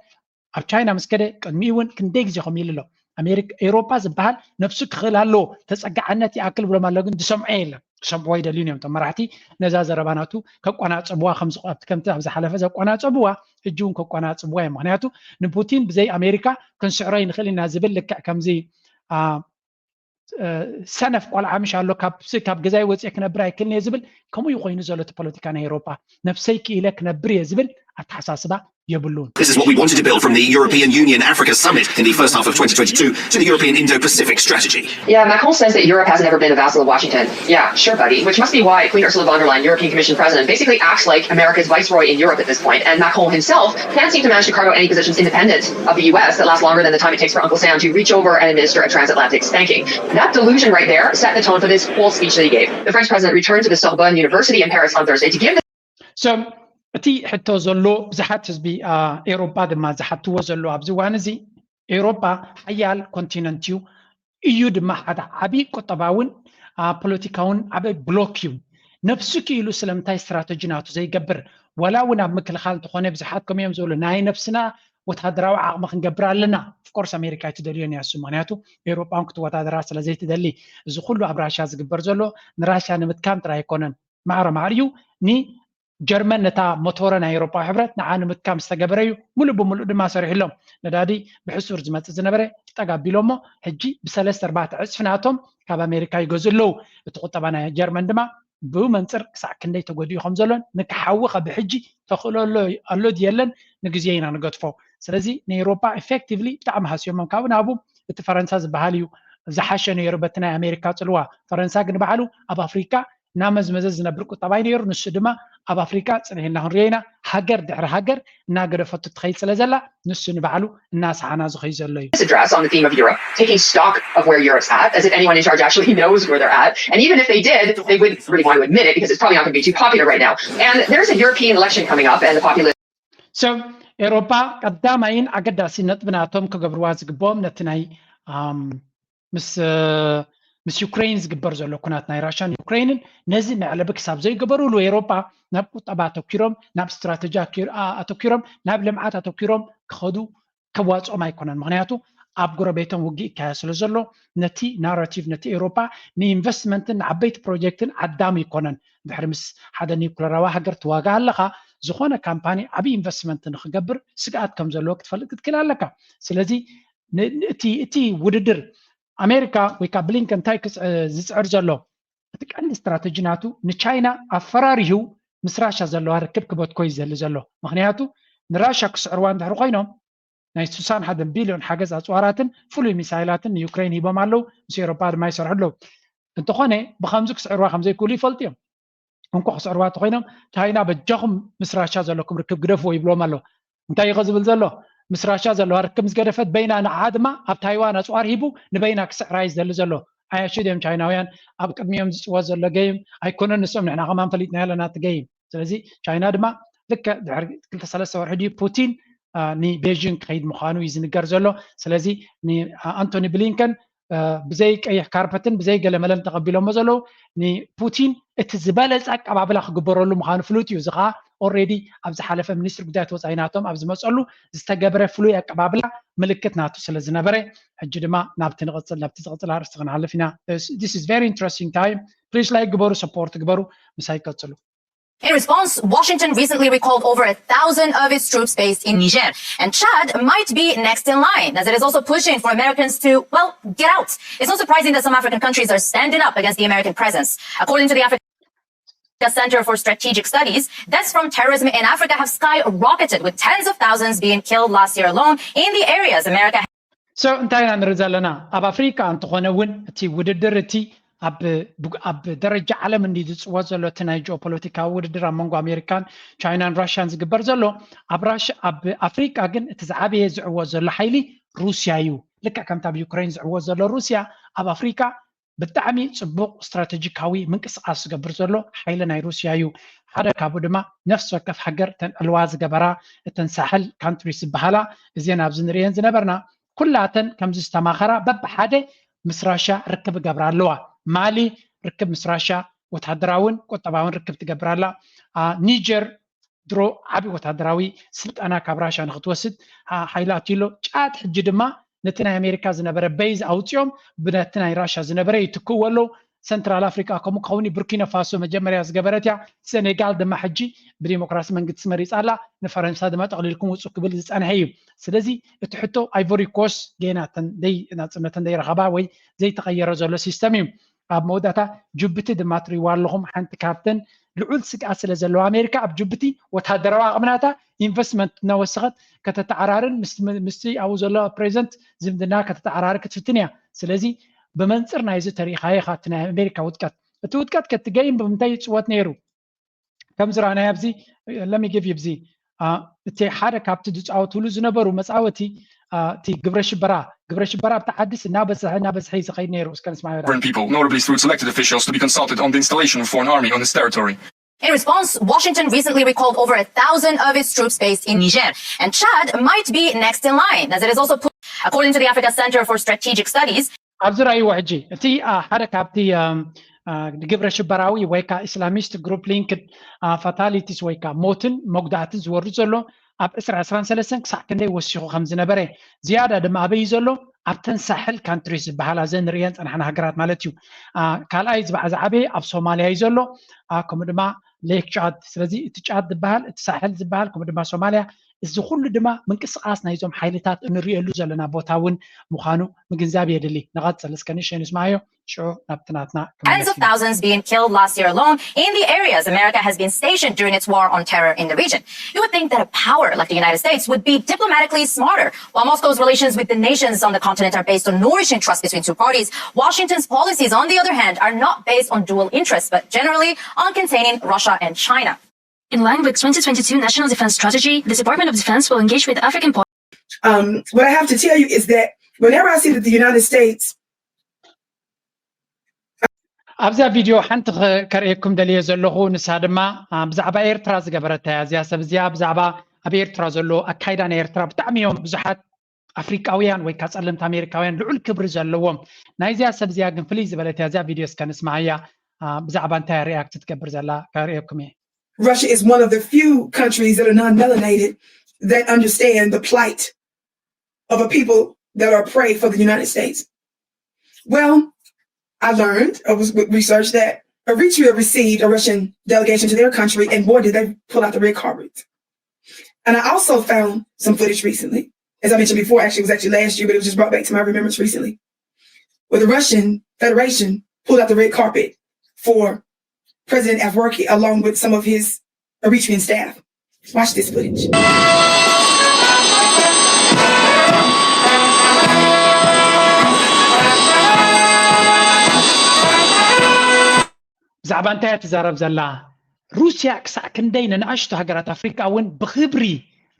ኣብ ቻይና ምስ ከደ ቅድሚኡ እውን ክንደይ ግዜ ከምኡ ኢሉ ኣሎ። ኣሜሪካ ኤውሮፓ ዝበሃል ነብሱ ክኽእል ኣለዎ፣ ተፀጋዕነት ይኣክል ብሎም ኣሎ፣ ግን ዝሰምዖ የለን። ክሰምዕዎ ኣይደልዩን እዮም እቶም መራሕቲ። ነዛ ዘረባ ናቱ ከቋናፀብዋ ከምዚ ኣብቲ ከምቲ ኣብ ዝሓለፈ ዘቋናፀብዋ ሕጂ እውን ከቋናፀብዋ እዮም። ምክንያቱ ንፑቲን ብዘይ ኣሜሪካ ክንስዕሮ ይንኽእል ኢና ዝብል ልክዕ ከምዚ ሰነፍ ቆልዓ ምሽ ኣሎ ካብ ገዛይ ወፅየ ክነብር ኣይክእልን እየ ዝብል ከምኡ እዩ ኮይኑ ዘሎ እቲ ፖለቲካ ናይ ኤውሮፓ። ነብሰይ ክኢለ ክነብር እየ ዝብል ኣተሓሳስባ የብሉን። This is what we wanted to build from the European Union Africa Summit in the first half of twenty twenty-two to the European Indo-Pacific strategy. Yeah, Macron says that Europe has never been a vassal of Washington. Yeah, sure, buddy. Which must be why Queen Ursula von der Leyen, European Commission president, basically acts like America's viceroy in Europe at this point. And Macron himself can't seem to manage to carve out any positions independent of the U S that last longer than the time it takes for Uncle Sam to reach over and administer a transatlantic spanking. That delusion right there set the tone for this whole speech that he gave. The French president returned to the Sorbonne University in Paris on Thursday to give the So እቲ ሕቶ ዘሎ ብዙሓት ህዝቢ ኤውሮጳ ድማ ዝሓትዎ ዘሎ ኣብዚ እዋን እዚ ኤውሮጳ ሓያል ኮንቲነንት እዩ፣ እዩ ድማ ሓደ ዓብዪ ቁጠባውን ፖለቲካውን ዓብዪ ብሎክ እዩ። ነብሱ ክኢሉ ስለምንታይ ስትራተጂ ናቱ ዘይገብር? ወላ እውን ኣብ ምክልኻል እንተኾነ ብዙሓት ከምኡ እዮም ዝብሉ ናይ ነብስና ወታደራዊ ዓቕሚ ክንገብር ኣለና። ኦፍኮርስ ኣሜሪካ ኣይትደልዮን እያ እሱ፣ ምክንያቱ ኤውሮጳ እውን ክትወዳደራ ስለዘይትደሊ። እዚ ኩሉ ኣብ ራሽያ ዝግበር ዘሎ ንራሽያ ንምድካም ጥራይ ኣይኮነን። ማዕረ ማዕሪኡ ንጀርመን ነታ ሞቶረ ናይ ኤውሮፓዊ ሕብረት ንዓ ንምድካም ዝተገበረ እዩ። ሙሉእ ብሙሉእ ድማ ሰሪሕሎም። ነዳዲ ብሕሱር ዝመፅእ ዝነበረ ጠግ ኣቢሎሞ ሕጂ ብሰለስተ ኣርባዕተ ዕፅፊ ናቶም ካብ ኣሜሪካ ይገዝኡ ኣለዉ። እቲ ቁጠባ ናይ ጀርመን ድማ ብኡ መንፅር ክሳዕ ክንደይ ተጎዲኡ ከም ዘሎን ንክሓዊ ከ ብሕጂ ተኽእሎ ኣሎ ኣሎ ድየለን ንግዜ ኢና ንገድፎ። ስለዚ ንኤውሮፓ ኢፌክቲቭሊ ብጣዕሚ ሃስዮሞም ካብኡ ናብኡ እቲ ፈረንሳ ዝበሃል እዩ ዝሓሸ ነይሩ በቲ ናይ ኣሜሪካ ፅልዋ። ፈረንሳ ግን ባዕሉ ኣብ ኣፍሪካ እናመዝመዘ ዝነብር ቁጠባይ ነይሩ። ንሱ ድማ ኣብ ኣፍሪካ ፅንሕ ኢልና ክንሪኦ ኢና። ሃገር ድሕሪ ሃገር እናገደፈቱ ትኸይድ ስለ ዘላ ንሱ ንባዕሉ እናሰሓና ዝኸይ ዘሎ እዩ። This address on the theme of Europe, taking stock of where Europe's at, as if anyone in charge actually knows where they're at. And even if they did, they wouldn't really want to admit it because it's probably not going to be too popular right now. And there's a European election coming up, and the populist So ኤውሮፓ ቀዳማይን ኣገዳሲ ነጥቢ ናቶም ክገብርዋ ዝግብኦም ነቲ ናይ ምስ ምስ ዩክሬን ዝግበር ዘሎ ኩናት ናይ ራሽያን ዩክሬንን ነዚ መዕለቢ ክሳብ ዘይገበሩሉ ኤውሮፓ ናብ ቁጠባ ኣተኪሮም ናብ ስትራተጂ ኣተኪሮም ናብ ልምዓት ኣተኪሮም ክኸዱ ከዋፅኦም ኣይኮነን። ምክንያቱ ኣብ ጎረቤቶም ውግእ ይካየድ ስለ ዘሎ ነቲ ናራቲቭ ነቲ ኤውሮፓ ንኢንቨስትመንትን ንዓበይቲ ፕሮጀክትን ዓዳሚ ይኮነን። ድሕሪ ምስ ሓደ ኒውክለራዊ ሃገር ትዋጋ ኣለካ ዝኾነ ካምፓኒ ዓብዪ ኢንቨስትመንት ንክገብር ስግኣት ከም ዘለዎ ክትፈልጥ ክትክእል ኣለካ። ስለዚ እቲ ውድድር ኣሜሪካ ወይ ከዓ ብሊንከን እንታይ ዝፅዕር ዘሎ እቲ ቀንዲ ስትራተጂ ናቱ ንቻይና ኣፈራሪሁ ምስ ራሻ ዘለዋ ርክብ ክበትኮ እዩ ዘሊ ዘሎ። ምክንያቱ ንራሻ ክስዕርዋ እንድሕሪ ኮይኖም ናይ ስሳን ሓደን ቢልዮን ሓገዝ ኣፅዋራትን ፍሉይ ሚሳይላትን ንዩክሬን ሂቦም ኣለዉ። ምስ ኤውሮፓ ድማ ይሰርሑ ኣለዉ። እንተኾነ ብከምዚ ክስዕርዋ ከምዘይክእሉ ይፈልጡ እዮም። እንኮ ክስዕርዋ እንተኮይኖም ቻይና በጃኹም ምስ ራሻ ዘለኩም ርክብ ግደፍዎ ይብልዎም ኣሎ። እንታይ እዩ ዝብል ዘሎ? ምስ ራሻ ዘለዋ ርክብ ምስ ገደፈት በይና ንዓ ድማ ኣብ ታይዋን ኣፅዋር ሂቡ ንበይና ክስዕራ እዩ ዝደሊ ዘሎ። ኣያሽድ እዮም ቻይናውያን ኣብ ቅድሚኦም ዝፅወት ዘሎ ገይም ኣይኮነን። ንሶም ንሕና ከማን ፈሊጥና ኣለና እቲ ገይም። ስለዚ ቻይና ድማ ልክዕ ድሕሪ ክልተ ሰለስተ ወርሒ ድዩ ፑቲን ንቤጂንግ ክኸይድ ምዃኑ እዩ ዝንገር ዘሎ። ስለዚ ንኣንቶኒ ብሊንከን ብዘይ ቀይሕ ካርፐትን ብዘይ ገለመለን ተቐቢሎሞ ዘለዉ ንፑቲን እቲ ዝበለፀ ኣቀባብላ ክግበረሉ ምዃኑ ፍሉጥ እዩ። እዚ ከዓ ኦልሬዲ ኣብ ዝሓለፈ ሚኒስትሪ ጉዳያት ወፃኢ ናቶም ኣብ ዝመፀሉ ዝተገብረ ፍሉይ ኣቀባብላ ምልክት ናቱ ስለ ዝነበረ፣ ሕጂ ድማ ናብቲ ንቕፅል ናብቲ ዝቕፅል ኣርእስቲ ክንሓልፍ ኢና። This is very interesting time. Please like ግበሩ፣ ሰፖርት ግበሩ። ምሳይ ቀፅሉ። In response, Washington recently recalled over a thousand of its troops based in Niger, and Chad might be next in line, as it is also pushing for Americans to, well, get out. It's not surprising that some African countries are standing up against the American presence. According to the Africa Center for Strategic Studies, deaths from terrorism in Africa have skyrocketed, with tens of thousands being killed last year alone in the areas America So እንታይ ኢና ንርኢ ዘለና? ኣብ ኣፍሪካ እንተኾነ እውን እቲ ውድድር እቲ ኣብ ደረጃ ዓለም እንዲ ዝፅወት ዘሎ እቲ ናይ ጂኦፖለቲካዊ ውድድር ኣብ መንጎ ኣሜሪካን ቻይናን ራሽያን ዝግበር ዘሎ ኣብ ራሽ ኣብ ኣፍሪካ ግን እቲ ዝዓበየ ዝዕወት ዘሎ ሓይሊ ሩስያ እዩ። ልክዕ ከምቲ ኣብ ዩክሬን ዝዕወት ዘሎ ሩስያ ኣብ ኣፍሪካ ብጣዕሚ ፅቡቕ ስትራቴጂካዊ ምንቅስቃስ ዝገብር ዘሎ ሓይሊ ናይ ሩስያ እዩ። ሓደ ካብኡ ድማ ነፍሲ ወከፍ ሃገር እተን ዕልዋ ዝገበራ እተን ሳሕል ካንትሪስ ዝበሃላ እዚን ኣብዚ ንርእየን ዝነበርና ኩላተን ከምዚ ዝተማኸራ በብሓደ ምስ ራሻ ርክብ ይገብራ ኣለዋ። ማሊ ርክብ ምስ ራሻ ወታደራውን ቁጠባውን ርክብ ትገብር ኣላ። ኒጀር ድሮ ዓቢ ወታደራዊ ስልጠና ካብ ራሻ ንክትወስድ ሓይሊ ኣትዩ ኣሎ። ጫድ ሕጂ ድማ ነቲ ናይ ኣሜሪካ ዝነበረ በይዝ ኣውፅኦም ብነቲ ናይ ራሻ ዝነበረ ይትክእዎ ኣለዉ። ሰንትራል ኣፍሪካ ከምኡ ክኸውን ቡርኪና ፋሶ መጀመርያ ዝገበረት እያ። ሴኔጋል ድማ ሕጂ ብዲሞክራሲ መንግስቲ መሪፃ ኣላ። ንፈረንሳ ድማ ጠቕሊልኩም ውፁ ክብል ዝፀንሐ እዩ። ስለዚ እቲ ሕቶ ኣይቮሪ ኮስት ገና ናፅነተን ዘይረኸባ ወይ ዘይተቐየረ ዘሎ ሲስተም እዩ። ኣብ መወዳእታ ጅቡቲ ድማ ትሪዋ ኣለኹም ሓንቲ ካብተን ልዑል ስግኣት ስለ ዘለዋ ኣሜሪካ ኣብ ጅቡቲ ወታደራዊ ኣቕምናታ ኢንቨስትመንት እናወሰኸት ከተተዓራርን ምስቲ ኣብኡ ዘሎ ፕሬዚደንት ዝምድና ከተተዓራሪ ክትፍትን እያ። ስለዚ ብመንፅር ናይዚ ተሪኢኻዮ ኢኻ እቲ ናይ ኣሜሪካ ውድቀት። እቲ ውድቀት ከትገይም ብምንታይ ይፅወት ነይሩ? ከም ዝረኣናዮ ኣብዚ ለሚጊቭ ይብዚ እቲ ሓደ ካብቲ ዝፃወትሉ ዝነበሩ መፃወቲ እቲ ግብረ ሽበራ ግብረ ሽበራ ኣብቲ ዓዲስ እናበዝሐ እናበዝሐ እዩ ዝኸይድ ነይሩ። እስከ ንስማዮ። Foreign people, notably through its elected officials, to be consulted on the installation of a foreign army on this territory. In response, Washington recently recalled over a thousand of its troops based in Niger, and Chad might be next in line, as it is also put, according to the Africa Center for Strategic Studies. ኣብዚ ራእይዎ ሕጂ እቲ ሓደ ካብቲ ግብረ ሽበራዊ ወይ ከዓ ኢስላሚስት ግሩፕ ሊንክድ ፋታሊቲስ ወይ ከዓ ሞትን መጉዳእትን ዝወርድ ዘሎ ኣብ ዕስራ ዕስራን ሰለስተን ክሳዕ ክንደይ ወሲኹ ከም ዝነበረ ዝያዳ ድማ ኣበይ ዘሎ ኣብተን ሳሕል ካንትሪስ ዝበሃላ ዘን ንርእየን ፀናሕና ሃገራት ማለት እዩ። ካልኣይ ዝዓበየ ኣብ ሶማልያ እዩ ዘሎ፣ ከምኡ ድማ ሌክ ጫድ። ስለዚ እቲ ጫድ ዝበሃል እቲ ሳሕል ዝበሃል ከምኡ ድማ ሶማልያ እዚ ኩሉ ድማ ምንቅስቃስ ናይዞም ሓይልታት እንሪእሉ ዘለና ቦታ እውን ምዃኑ ምግንዛብ የድሊ። ንቐፅል እስከ ንእሽተይ ንስማዮ ሽዑ ናብቲ ናትና Tens of thousands being killed last year alone in the areas America has been stationed during its war on terror in the region. You would think that a power like the United States would be diplomatically smarter. While Moscow's relations with the nations on the continent are based on nourishing trust between two parties, Washington's policies, on the other hand, are not based on dual interests, but generally on containing Russia and China. In line with twenty twenty-two National Defense Strategy, the Department of Defense will engage with African partners. Um, what I have to tell you is that whenever I see that the United States ኣብዛ ቪድዮ ሓንቲ ከርእየኩም ደልየ ዘለኹ፣ ንሳ ድማ ብዛዕባ ኤርትራ ዝገበረታ እያ። እዚኣ ሰብ እዚኣ ብዛዕባ ኣብ ኤርትራ ዘሎ ኣካይዳ ናይ ኤርትራ ብጣዕሚ እዮም ብዙሓት ኣፍሪቃውያን ወይ ከዓ ጸለምቲ ኣሜሪካውያን ልዑል ክብሪ ዘለዎም። ናይዚኣ ሰብ እዚኣ ግን ፍልይ ዝበለት እያ። እዚኣ ቪድዮ እስከ ንስማዓያ። ብዛዕባ እንታይ ሪኣክት ትገብር ዘላ ከርእየኩም እየ። Russia is one of the few countries that are non-melanated that understand the plight of a people that are prey for the United States. Well, I learned, I was with research that Eritrea received a Russian delegation to their country, and boy, did they pull out the red carpet. And I also found some footage recently. As I mentioned before, actually, it was actually last year, but it was just brought back to my remembrance recently, where the Russian Federation pulled out the red carpet for President Afwerki along with some of his Eritrean staff. Watch this footage. ብዛዕባ እንታይ እያ ትዛረብ ዘላ? ሩስያ ክሳዕ ክንደይ ንንኣሽቱ ሃገራት ኣፍሪቃ እውን ብኽብሪ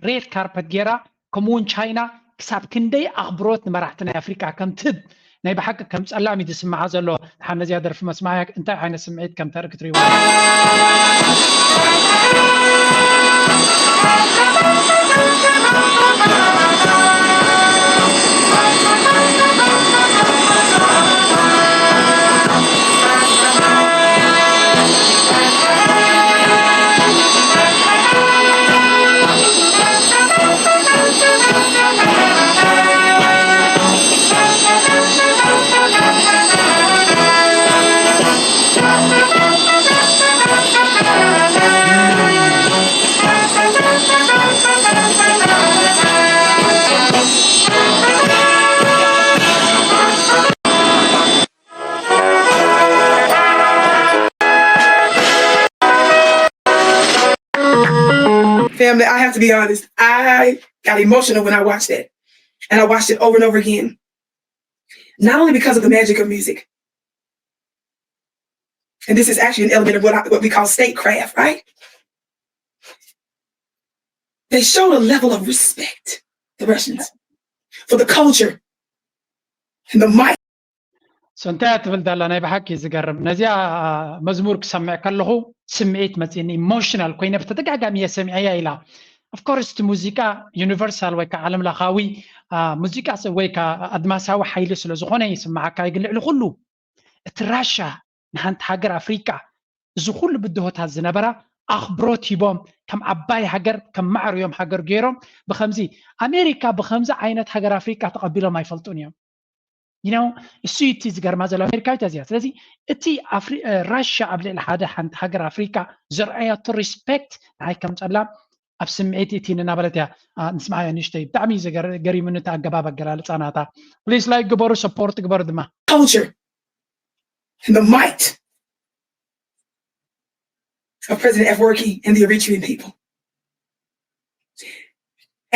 ሬድ ካርፐት ገይራ፣ ከምኡ እውን ቻይና ክሳብ ክንደይ ኣኽብሮት ንመራሕቲ ናይ ኣፍሪቃ ከም ትህብ ናይ ብሓቂ ከም ጸላም እዩ ዝስምዓ ዘሎ። ድሓር ነዚኣ ደርፊ መስማዕያ እንታይ ዓይነት ስምዒት ከም ተርኢ ክትርእይዋ። I have to be honest. I got emotional when I watched that. And I watched it over and over again. Not only because of the magic of music, and this is actually an element of what, I, what we call statecraft, right? They showed a level of respect, the Russians, for the culture and the might. So እንታይ ትብል ዳላ ናይ ብሓቂ ዝገርም ነዚኣ መዝሙር ክሰምዕ ከለኹ ስምዒት መፅኒ ኢሞሽናል ኮይነ ብተደጋጋሚ እየ ሰሚዐያ ኢላ። ኦፍኮርስ እቲ ሙዚቃ ዩኒቨርሳል ወይ ከዓ ዓለም ለኻዊ ሙዚቃ ወይ ከዓ ኣድማሳዊ ሓይሊ ስለ ዝኾነ ይስማዓካ እዩ። ግን ልዕሊ ኩሉ እቲ ራሻ ንሓንቲ ሃገር ኣፍሪቃ እዚ ኩሉ ብድሆታት ዝነበራ ኣኽብሮት ሂቦም ከም ዓባይ ሃገር ከም ማዕር እዮም ሃገር ገይሮም። ብከምዚ ኣሜሪካ ብከምዚ ዓይነት ሃገር ኣፍሪቃ ተቐቢሎም ኣይፈልጡን እዮም። You know እሱ እቲ ዝገርማ ዘሎ ኣሜሪካዊት እዚኣ። ስለዚ እቲ ራሻ ኣብ ልዕሊ ሓደ ሓንቲ ሃገር ኣፍሪቃ ዘርኣያቶ ሪስፔክት ንዓይ ከም ጸላም ኣብ ስምዒት እቲ እናበለት እያ። ንስምዓዮ ንእሽተይ ብጣዕሚ ገሪሙኒ እቲ ኣገባብ ኣገላልፃ ናታ። ፕሊስ ላይክ ግበሩ፣ ሰፖርት ግበሩ ድማ። Culture and the might of President Afwerki and the Eritrean people.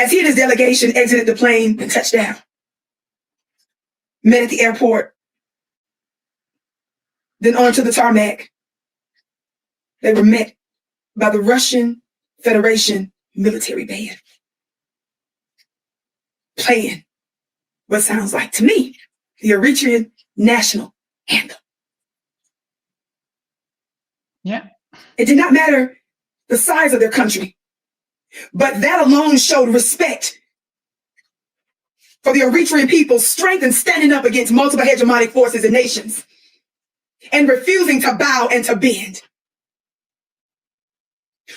As he and his delegation exited the plane and touched down, met at the airport, then onto the tarmac, they were met by the Russian Federation military band playing what sounds like to me the Eritrean national anthem. Yeah. It did not matter the size of their country, but that alone showed respect for the Eritrean people's strength in standing up against multiple hegemonic forces and nations and refusing to bow and to bend.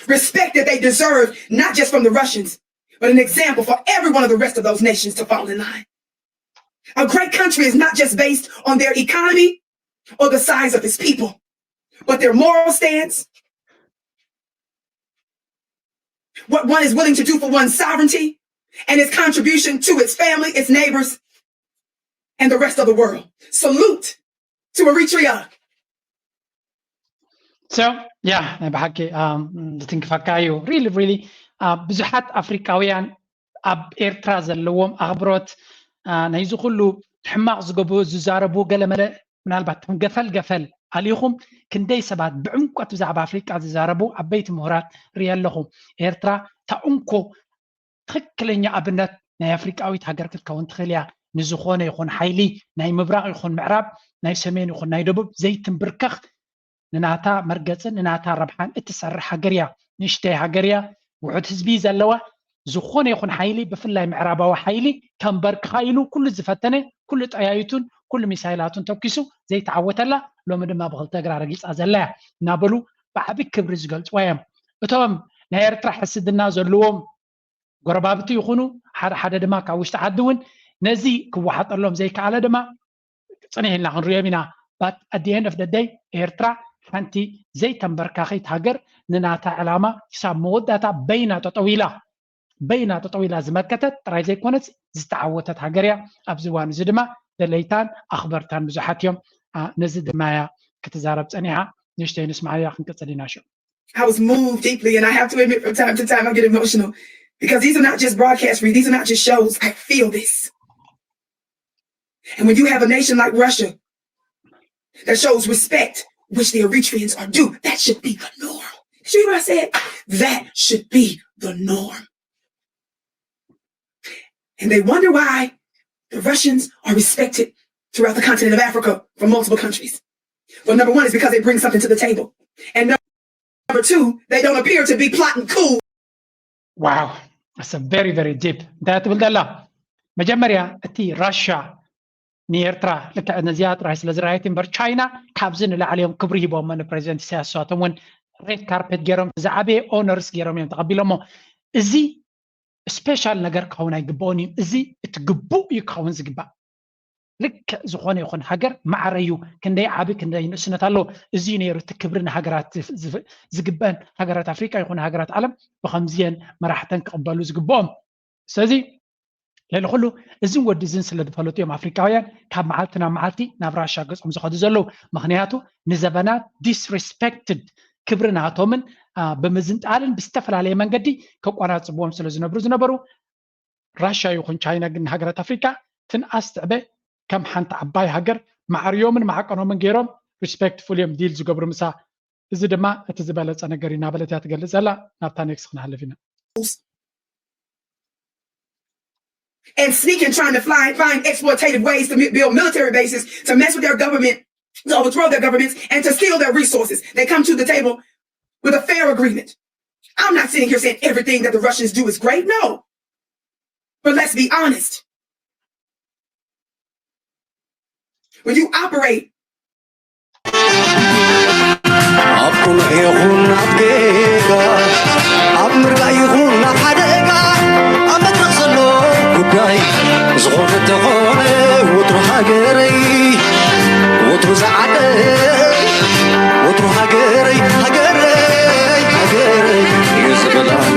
Respect that they deserve, not just from the Russians, but an example for every one of the rest of those nations to fall in line. A great country is not just based on their economy or the size of its people, but their moral stance, what one is willing to do for one's sovereignty, and its contribution to its family, its neighbors, and the rest of the world. Salute to Eritrea. So yeah ናይ ብሓቂ ዝትንክፈካ እዩ። ሪሊ ሪሊ ብዙሓት ኣፍሪካውያን ኣብ ኤርትራ ዘለዎም ኣኽብሮት ናይዚ ኩሉ ሕማቕ ዝገቡ ዝዛረቡ ገለመለ ምናልባት ከም ገፈል ገፈል ኣሊኹም ክንደይ ሰባት ብዕምቆት ብዛዕባ ኣፍሪቃ ዝዛረቡ ዓበይቲ ምሁራት ርኢ ኣለኹ። ኤርትራ እታ እንኮ ትኽክለኛ ኣብነት ናይ ኣፍሪቃዊት ሃገር ክትከውን ትኽእል እያ። ንዝኾነ ይኹን ሓይሊ ናይ ምብራቕ ይኹን ምዕራብ ናይ ሰሜን ይኹን ናይ ደቡብ ዘይትንብርከኽ ንናታ መርገፅን ንናታ ረብሓን እትሰርሕ ሃገር እያ። ንእሽተይ ሃገር እያ። ውሑድ ህዝቢ ዘለዋ ዝኾነ ይኹን ሓይሊ ብፍላይ ምዕራባዊ ሓይሊ ከንበርክኻ ኢሉ ኩሉ ዝፈተነ ኩሉ ጠያይቱን ኩሉ ሚሳይላቱን ተኪሱ ዘይተዓወተላ ሎሚ ድማ ብክልተ እግራ ረጊፃ ዘላ እያ እናበሉ ብዓቢ ክብሪ ዝገልፅዋ እዮም። እቶም ናይ ኤርትራ ሕስድና ዘለዎም ጎረባብቲ ይኹኑ ሓደ ሓደ ድማ ካብ ውሽጢ ዓዲ እውን ነዚ ክወሓጠሎም ዘይከኣለ ድማ ፅንሕ ኢልና ክንሪኦም ኢና። But at the end of the day ኤርትራ ሓንቲ ዘይተንበርካኺት ሃገር ንናታ ዕላማ ክሳብ መወዳእታ በይና ጠጠው ኢላ በይና ጠጠው ኢላ ዝመከተት ጥራይ ዘይኮነስ ዝተዓወተት ሃገር እያ። ኣብዚ እዋን እዚ ድማ ደለይታን ኣኽበርታን ብዙሓት እዮም። ነዚ ድማ እያ ክትዛረብ ፀኒሓ። ንእሽተይ ንስማዓያ ክንቅፅል ኢና ሽዑ። I was moved deeply, and I have to admit, from time to time, I get emotional because these are not just broadcast reads, these are not just shows. I feel this. And when you have a nation like Russia that shows respect, which the Eritreans are due, that should be the norm. Did you hear what I said? That should be the norm. And they wonder why the Russians are respected throughout the continent of Africa from multiple countries. Well, number one is because they bring something to the table. And number two, they don't appear to be plotting coup. Wow, that's a very, very deep. እንታይ ትብል ዘላ? መጀመርያ እቲ ራሻ ንኤርትራ ልክዕ ነዚኣ ጥራይ ስለ ዝረኣየት እምበር ቻይና ካብዚ ንላዕሊ እዮም ክብሪ ሂቦሞ ንፕሬዚደንት ኢሳያስ። ንሳቶም እውን ሬድ ካርፔት ገይሮም ዝዓበየ ኦነርስ ገይሮም እዮም ተቐቢሎሞ። እዚ ስፔሻል ነገር ክኸውን ኣይግብኦን እዩ። እዚ እቲ ግቡእ እዩ ክኸውን ዝግባእ። ልክዕ ዝኾነ ይኹን ሃገር ማዕረ እዩ። ክንደይ ዓቢ ክንደይ ንእስነት ኣለዎ። እዚ እዩ ነይሩ እቲ ክብሪ ንሃገራት ዝግበአን ሃገራት ኣፍሪቃ ይኹን ሃገራት ዓለም ብኸምዚየን መራሕተን ክቕበሉ ዝግብኦም። ስለዚ ልዕሊ ኩሉ እዝን ወዲ እዝን ስለ ዝፈለጡ እዮም ኣፍሪቃውያን ካብ መዓልቲ ናብ መዓልቲ ናብ ራሻ ገጾም ዝኸዱ ዘለዉ። ምኽንያቱ ንዘበናት ዲስሪስፔክትድ ክብሪ ናቶምን ብምዝንጣልን ብዝተፈላለየ መንገዲ ከቋናፅብዎም ስለ ዝነብሩ ዝነበሩ ራሽያ ይኹን ቻይና ግን ንሃገራት ኣፍሪካ ትንኣስ ትዕበ ከም ሓንቲ ዓባይ ሃገር ማዕርዮምን ማዕቀኖምን ገይሮም ሪስፔክትፉል እዮም ዲል ዝገብሩ ምሳ። እዚ ድማ እቲ ዝበለፀ ነገር እዩ እናበለት እያ ትገልፅ ዘላ። ናብታ ኔክስ ክንሃልፍ ኢና። And sneaking, trying to fly, find exploitative ways to build military bases, to mess with their government, to overthrow their governments, and to steal their resources. They come to the table with a fair agreement. I'm not sitting here saying everything that the Russians do is great, no. But let's be honest. When you operate ኣብ ቁኑዕ ይኹን ኣብ ጌጋ ኣብ ምርጋእ ይኹን ኣብ ሓደጋ ኣብ መድረኽ ዘሎ ጉዳይ ዝኾነ ተኾነ ወትሩ ሃገረይ ወትሩ ዝዓደ ወትሩ ሃገረይ ሃገረይ ሃገረይ እዩ ዝብል ኣነ።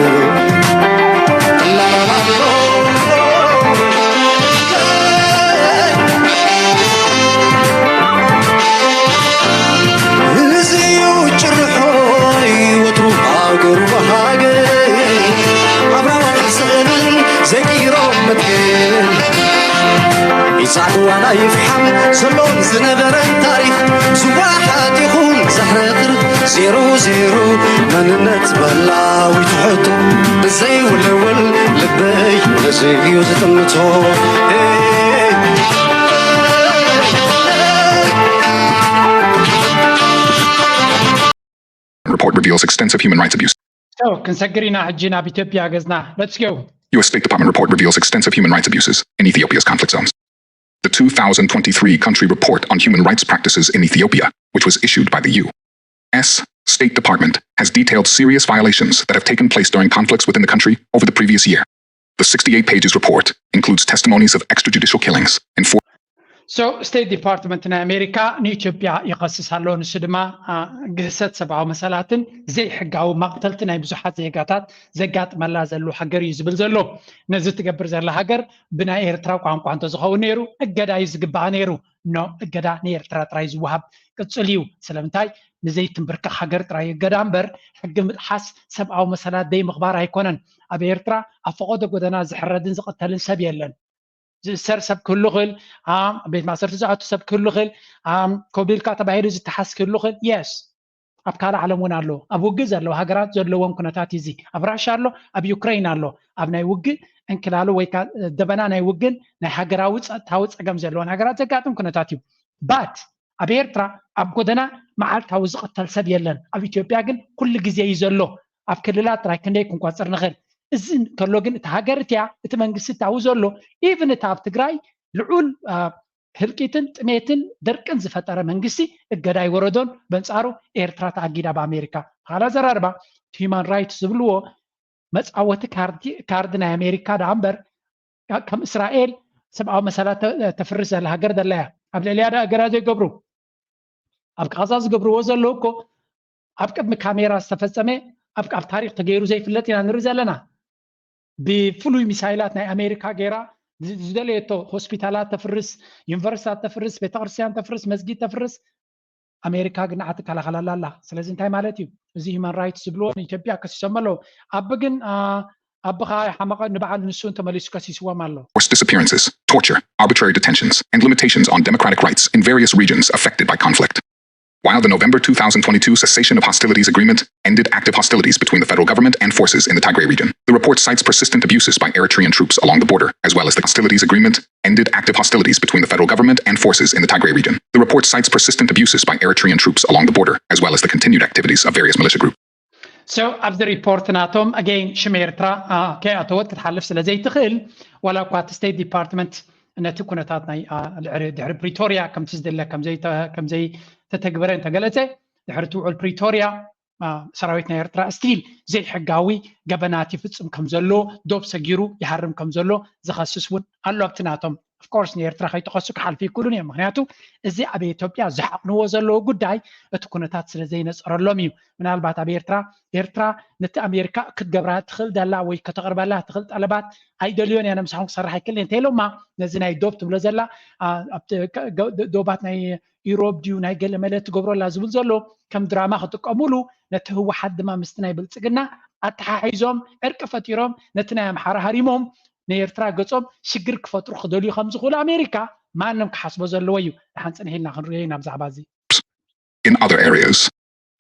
ይጻዕድዋና ይፍሓም ዘሎን ዝነበረን ታሪኽ ዝወሓጥ ይኹን ዘሕረኽር ዜሮ ዜሮ መንነት መላዊት ሕቶ ብዘይውልውል ልበይ ነዚ እዩ ዝጥምቶ። Report reveals extensive human rights abuse. So ክንሰግር ኢና ሕጂ ናብ ኢትዮጵያ ገዝና። Let's go. U S State Department report reveals extensive human rights abuses in Ethiopia's conflict zones. The two thousand twenty-three country report on human rights practices in Ethiopia, which was issued by the U S State Department, has detailed serious violations that have taken place during conflicts within the country over the previous year. The sixty-eight pages report includes testimonies of extrajudicial killings, enfor- So State Department ናይ ኣሜሪካ ንኢትዮጵያ ይኸስስ ኣሎ። ንሱ ድማ ግህሰት ሰብኣዊ መሰላትን ዘይሕጋዊ መቕተልቲ ናይ ብዙሓት ዜጋታት ዘጋጥመላ ዘሎ ሃገር እዩ ዝብል ዘሎ። ነዚ ትገብር ዘላ ሃገር ብናይ ኤርትራ ቋንቋ እንተዝኸውን ነይሩ እገዳ እዩ ዝግባኣ ነይሩ። No እገዳ ንኤርትራ ጥራይ ዝወሃብ ቅጽል እዩ። ስለምንታይ ንዘይትንብርከኽ ሃገር ጥራይ እገዳ እምበር ሕጊ ምጥሓስ ሰብኣዊ መሰላት ደይ ምኽባር ኣይኮነን። ኣብ ኤርትራ ኣብ ፈቐዶ ጎደና ዝሕረድን ዝቕተልን ሰብ የለን። ዝእሰር ሰብ ክህሉ ይኽእል፣ ኣብ ቤት ማእሰርቲ ዝኣቱ ሰብ ክህሉ ይኽእል፣ ኮቢልካ ተባሂሉ ዝተሓዝ ክህሉ ይኽእል። Yes ኣብ ካልእ ዓለም እውን ኣሎ። ኣብ ውግእ ዘለዋ ሃገራት ዘለዎም ኩነታት እዩ እዚ። ኣብ ራሻ ኣሎ፣ ኣብ ዩክረይን ኣሎ። ኣብ ናይ ውግእ እንክላሉ ወይ ከዓ ደበና ናይ ውግእን ናይ ሃገራዊ ጸጥታዊ ጸገም ዘለወን ሃገራት ዘጋጥም ኩነታት እዩ። But ኣብ ኤርትራ ኣብ ጎደና መዓልታዊ ዝቕተል ሰብ የለን። ኣብ ኢትዮጵያ ግን ኩሉ ግዜ እዩ ዘሎ። ኣብ ክልላት ጥራይ ክንደይ ክንቆጽር ንኽእል። እዚ ከሎ ግን እቲ ሃገር እቲያ እቲ መንግስቲ እታዊ ዘሎ even እቲ ኣብ ትግራይ ልዑል ህልቂትን ጥሜትን ደርቅን ዝፈጠረ መንግስቲ እገዳ ኣይወረዶን። በንጻሩ ኤርትራ ተኣጊዳ ብኣሜሪካ። ብኻልእ ኣዘራርባ እቲ ሂማን ራይትስ ዝብልዎ መጻወቲ ካርዲ ናይ ኣሜሪካ ደኣ እምበር ከም እስራኤል ሰብኣዊ መሰላት ተፍርስ ዘላ ሃገር ደላ እያ። ኣብ ልዕሊያ ደኣ እገዳ ዘይገብሩ ኣብ ቃዛ ዝገብርዎ ዘለዉ እኮ ኣብ ቅድሚ ካሜራ ዝተፈጸመ ኣብ ኣብ ታሪክ ተገይሩ ዘይፍለጥ ኢና ንርኢ ዘለና። ብፍሉይ ሚሳይላት ናይ ኣሜሪካ ገይራ ዝደለየቶ ሆስፒታላት ተፍርስ፣ ዩኒቨርሲታት ተፍርስ፣ ቤተክርስትያን ተፍርስ፣ መስጊድ ተፍርስ፣ ኣሜሪካ ግን ንዓ ትከላኸለላ ኣላ። ስለዚ እንታይ ማለት እዩ? እዚ ሂማን ራይትስ ዝብልዎ ንኢትዮጵያ ከሲሶም ኣለዉ። ኣብ ግን ኣብ ከዓ ሓመቐ ንበዓል ንሱ እንተመሊሱ ከሲስዎም ኣሎ። Forced disappearances, torture, arbitrary detentions, and limitations on democratic rights in various regions affected by conflict. While the November two thousand twenty-two cessation of hostilities agreement ended active hostilities between the federal government and forces in the Tigray region, the report cites persistent abuses by Eritrean troops along the border, as well as the hostilities agreement ended active hostilities between the federal government and forces in the Tigray region. The report cites persistent abuses by Eritrean troops along the border, as well as the continued activities of various militia groups. So ኣብዚ ሪፖርት ናቶም ኣገይን ሽም ኤርትራ ከይኣተወት ክትሓልፍ ስለ ዘይትኽእል ዋላ እኳ እቲ ስቴት ዲፓርትመንት ነቲ ኩነታት ናይ ድሕሪ ፕሪቶርያ ከምቲ ዝድለ ከምዘይተተግበረ እንተገለጸ ድሕሪ እቲ ውዕል ፕሪቶርያ ሰራዊት ናይ ኤርትራ ስቲል ዘይሕጋዊ ገበናት ይፍጽም ከም ዘሎ ዶብ ሰጊሩ ይሃርም ከም ዘሎ ዝኸስስ እውን ኣሎ ኣብቲ ናቶም Of course ንኤርትራ ከይጠቐሱ ክሓልፉ ይክእሉን እዮም። ምክንያቱ እዚ ኣብ ኢትዮጵያ ዝሓቕንዎ ዘለዉ ጉዳይ እቲ ኩነታት ስለ ዘይነፀረሎም እዩ። ምናልባት ኣብ ኤርትራ ኤርትራ ነቲ ኣሜሪካ ክትገብራ ትኽእል ደላ ወይ ከተቕርበላ ትኽእል ጠለባት ኣይደልዮን እያ፣ ንምሳኹም ክሰርሕ ኣይክእልን እንተኢሎማ ነዚ ናይ ዶብ ትብሎ ዘላ ዶባት ናይ ኢሮብ ድዩ ናይ ገለ መለ ትገብሮ ኣላ ዝብል ዘሎ ከም ድራማ ክጥቀሙሉ፣ ነቲ ህወሓት ድማ ምስቲ ናይ ብልፅግና ኣተሓሒዞም ዕርቂ ፈጢሮም ነቲ ናይ ኣምሓራ ሃሪሞም ንኤርትራ ገጾም ሽግር ክፈጥሩ ክደልዩ ከም ዝኽእሉ ኣሜሪካ ማንም ክሓስቦ ዘለዎ እዩ። ደሓን ፅንሕ ኢልና ክንርእዮ ኢና ብዛዕባ እዚ። In other areas.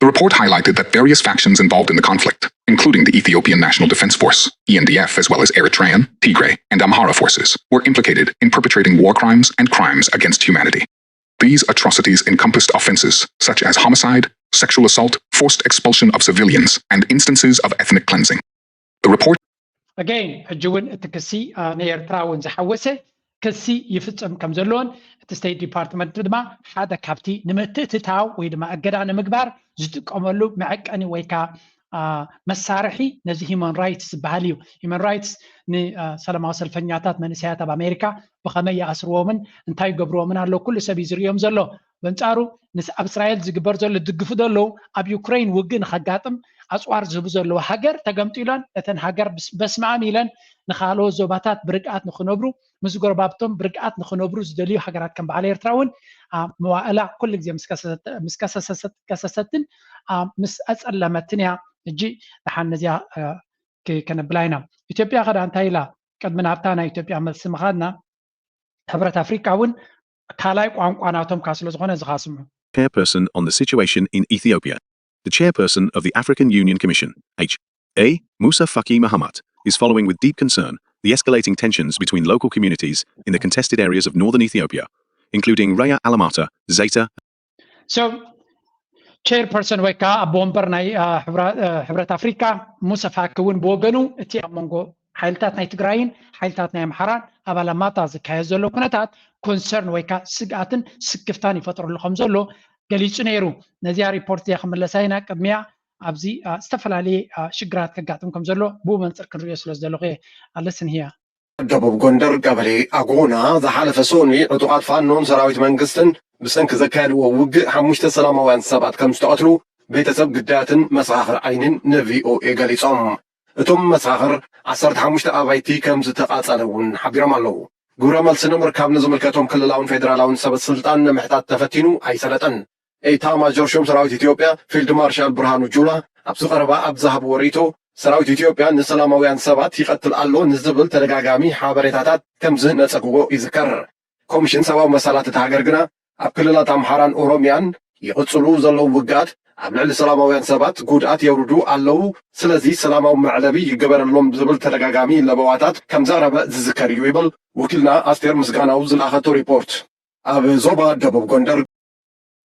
The report highlighted that various factions involved in the conflict, including the Ethiopian National Defense Force, E N D F, as well as Eritrean, Tigray, and Amhara forces, were implicated in perpetrating war crimes and crimes against humanity. These atrocities encompassed offenses such as homicide, sexual assault, forced expulsion of civilians, and instances of ethnic cleansing. The report Again ሕጂ እውን እቲ ክሲ ንኤርትራ እውን ዝሓወሰ ክሲ ይፍጽም ከም ዘለዎን እቲ ስቴት ዲፓርትመንት ድማ ሓደ ካብቲ ንምትእትታው ወይ ድማ እገዳ ንምግባር ዝጥቀመሉ መዐቀኒ ወይ ከዓ መሳርሒ ነዚ ሂማን ራይትስ ዝበሃል እዩ። ሂማን ራይትስ ንሰላማዊ ሰልፈኛታት መንእሰያት ኣብ ኣሜሪካ ብኸመይ ይኣስርዎምን እንታይ ይገብርዎምን ኣሎ ኩሉ ሰብ እዩ ዝርእዮም ዘሎ። በንጻሩ ኣብ እስራኤል ዝግበር ዘሎ ዝድግፉ ዘለዉ ኣብ ዩክሬን ውግእ ንኸጋጥም ኣፅዋር ዝህቡ ዘለዉ ሃገር ተገምጢለን ነተን ሃገር በስማም ኢለን ንካልኦት ዞባታት ብርግኣት ንክነብሩ ምስ ጎረባብቶም ብርግኣት ንክነብሩ ዝደልዩ ሃገራት ከም በዓል ኤርትራ እውን መዋእላ ኩሉ ግዜ ምስ ከሰሰትን ምስ ኣፀለመትን እያ። ሕጂ ደሓን ነዚያ ከነብላ ኢና። ኢትዮጵያ ከዳ እንታይ ኢላ? ቅድሚ ናብታ ናይ ኢትዮጵያ መልሲ ምኻድና ሕብረት ኣፍሪቃ እውን ካልኣይ ቋንቋ ናቶም ካ ስለዝኾነ እዚ ካ ስምዑ። Chairperson on the situation in Ethiopia, the chairperson of the African Union Commission, H A, Musa Faki Mahamat, is following with deep concern the escalating tensions between local communities in the contested areas of northern Ethiopia, including Raya Alamata, Zeta, So chairperson ወይ ከዓ ኣቦ ወንበር ናይ ሕብረት ኣፍሪካ ሙሳ ፋኪ እውን ብወገኑ እቲ ኣብ መንጎ ሓይልታት ናይ ትግራይን ሓይልታት ናይ ኣምሓራን ኣብ ኣላማጣ ዝካየድ ዘሎ ኩነታት ኮንሰርን ወይ ከዓ ስግኣትን ስክፍታን ይፈጥረሉ ከም ዘሎ ገሊፁ ነይሩ። ነዚኣ ሪፖርት እዚኣ ክምለሳ ኢና። ቅድሚያ ኣብዚ ዝተፈላለየ ሽግራት ከጋጥም ከም ዘሎ ብኡ መንፅር ክንሪኦ ስለ ዝደለኹ እየ ኣለስን ህያ ደቡብ ጎንደር ቀበሌ ኣጎና ዝሓለፈ ሰኑይ ዕጡቓት ፋኖን ሰራዊት መንግስትን ብሰንኪ ዘካየድዎ ውግእ ሓሙሽተ ሰላማውያን ሰባት ከም ዝተቐትሉ ቤተሰብ ግዳያትን መሰኻኽር ዓይንን ንቪኦኤ ገሊጾም። እቶም መሰኻኽር ዓሰርተ ሓሙሽተ ኣባይቲ ከም ዝተቓጸለ እውን ሓቢሮም ኣለዉ። ግብረ መልሲ ንምርካብ ንዝምልከቶም ክልላውን ፌደራላውን ሰበ ስልጣን ንምሕታት ተፈቲኑ ኣይሰለጠን። ኤታ ማጆር ሹም ሰራዊት ኢትዮጵያ ፊልድ ማርሻል ብርሃኑ ጁላ ኣብዚ ቀረባ ኣብ ዝሃብዎ ርእይቶ ሰራዊት ኢትዮጵያ ንሰላማውያን ሰባት ይቐትል ኣሎ ንዝብል ተደጋጋሚ ሓበሬታታት ከም ዝነጸግዎ ይዝከር። ኮሚሽን ሰብኣዊ መሰላት እታ ሃገር ግና ኣብ ክልላት ኣምሓራን ኦሮሚያን ይቕጽሉ ዘለዉ ውግኣት ኣብ ልዕሊ ሰላማውያን ሰባት ጉድኣት የውርዱ ኣለዉ፣ ስለዚ ሰላማዊ መዕለቢ ይገበረሎም ዝብል ተደጋጋሚ ለበዋታት ከም ዘቕረበ ዝዝከር እዩ ይብል ወኪልና ኣስቴር ምስጋናው ዝለኣኸቶ ሪፖርት። ኣብ ዞባ ደቡብ ጎንደር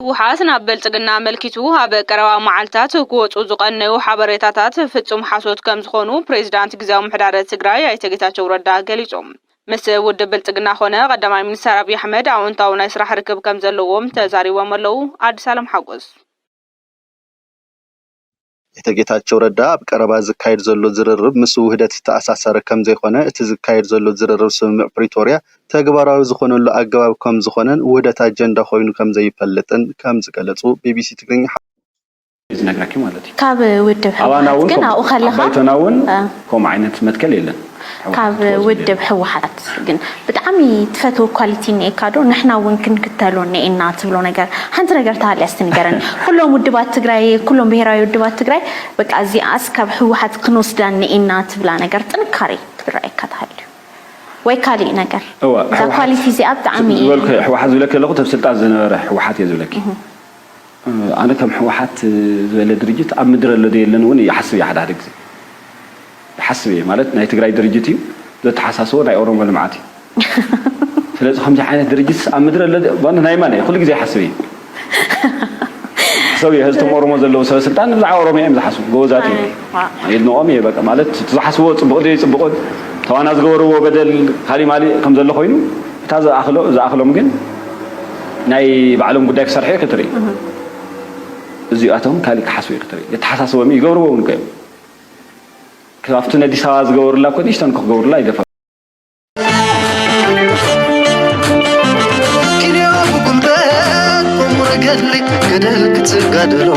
ህወሓት ናብ ብልፅግና ኣመልኪቱ ኣብ ቀረባ መዓልታት ክወፁ ዝቐነዩ ሓበሬታታት ፍፁም ሓሶት ከም ዝኾኑ ፕሬዚዳንት ግዝያዊ ምምሕዳር ትግራይ ኣይተ ጌታቸው ረዳ ገሊፆም። ምስ ውድብ ብልፅግና ኾነ ቀዳማይ ሚኒስተር ኣብይ ኣሕመድ ኣውንታዊ ናይ ስራሕ ርክብ ከም ዘለዎም ተዛሪቦም ኣለዉ። ኣዲስ ኣለም ሓጎስ። ኣይተ ጌታቸው ረዳ ኣብ ቀረባ ዝካየድ ዘሎ ዝርርብ ምስ ውህደት ዝተኣሳሰረ ከምዘይኮነ፣ እቲ ዝካየድ ዘሎ ዝርርብ ስምምዕ ፕሪቶርያ ተግባራዊ ዝኾነሉ ኣገባብ ከምዝኾነን ውህደት ኣጀንዳ ኮይኑ ከምዘይፈልጥን ከምዝገለፁ ቢቢሲ ትግርኛ ሓቢሩ። ዝነግረኪ ማለት እዩ። ካብ ውድብ ኣባና ህወሓት እውን ግን ከምኡ- ኣብኡ ከለኻ ኣባይቶና እውን እ፣ ከምኡ ዓይነት መትከል የለን። ካብ ውድብ ህወሓት ግን ብጣዕሚ ትፈትዎ ኳሊቲ እኒኤካ ዶ ንሕና እውን ክንክተሎ እኒኤና ትብሎ ነገር ሓንቲ ነገር ተሃልያ እስቲ ንገረኒ። ኩሎም ውድባት ትግራይ ኩሎም ብሄራዊ ውድባት ትግራይ በቃ እዚኣስ ካብ ህወሓት ክንወስዳ እኒኤና ትብላ ነገር ጥንካሬ ዝረኣየካ ተሃልዩ ወይ ካሊእ ነገር እወ፣ እዛ ህወሓት ኳሊቲ እዚኣ ብጣዕሚ ዝበልኩ ህወሓት ዝብለኪ ዘለኹ ተብ ስልጣን ዝነበረ ህወሓት እየ ዝብለኪ። ኣነ ከም ህወሓት ዝበለ ድርጅት ኣብ ምድሪ ኣሎ ዶ የለን እውን ይሓስብ እየ ሓደ ሓደ ግዜ ይሓስብ እየ ማለት ናይ ትግራይ ድርጅት እዩ። ዘተሓሳስቦ ናይ ኦሮሞ ልምዓት እዩ። ስለዚ ከምዚ ዓይነት ድርጅት ኣብ ምድሪ ኣሎ ዶ- ዋና ናይ ማን እየ ኩሉ ግዜ ይሓስብ እየ። ሰብ እየ ህዝቶም ኦሮሞ ዘለዉ ሰበ ስልጣን ብዛዕባ ኦሮሚያ እዮም ዝሓስቡ ጎበዛት እዮም። የድንቖም እየ በቃ ማለት እቲ ዝሓስብዎ ፅቡቕ ድዩ ፅቡቕ ተዋና ዝገበርዎ በደል ካሊእ ማሊእ ከም ዘሎ ኮይኑ እታ ዝኣኽሎ ዝኣኽሎም ግን ናይ ባዕሎም ጉዳይ ክሰርሑ እየ ክትርኢ። እዚኣቶም ካሊእ ክሓስቡ እየ ክትርኢ የተሓሳስቦም ይገብርዎ እውን እኮ እዮም። ካብቲ ነዲስ ኣበባ ዝገበሩላ እኮ ንእሽተን እኮ ክገብሩላ ኣይደፈሩ። ገደል ክትጋደሎ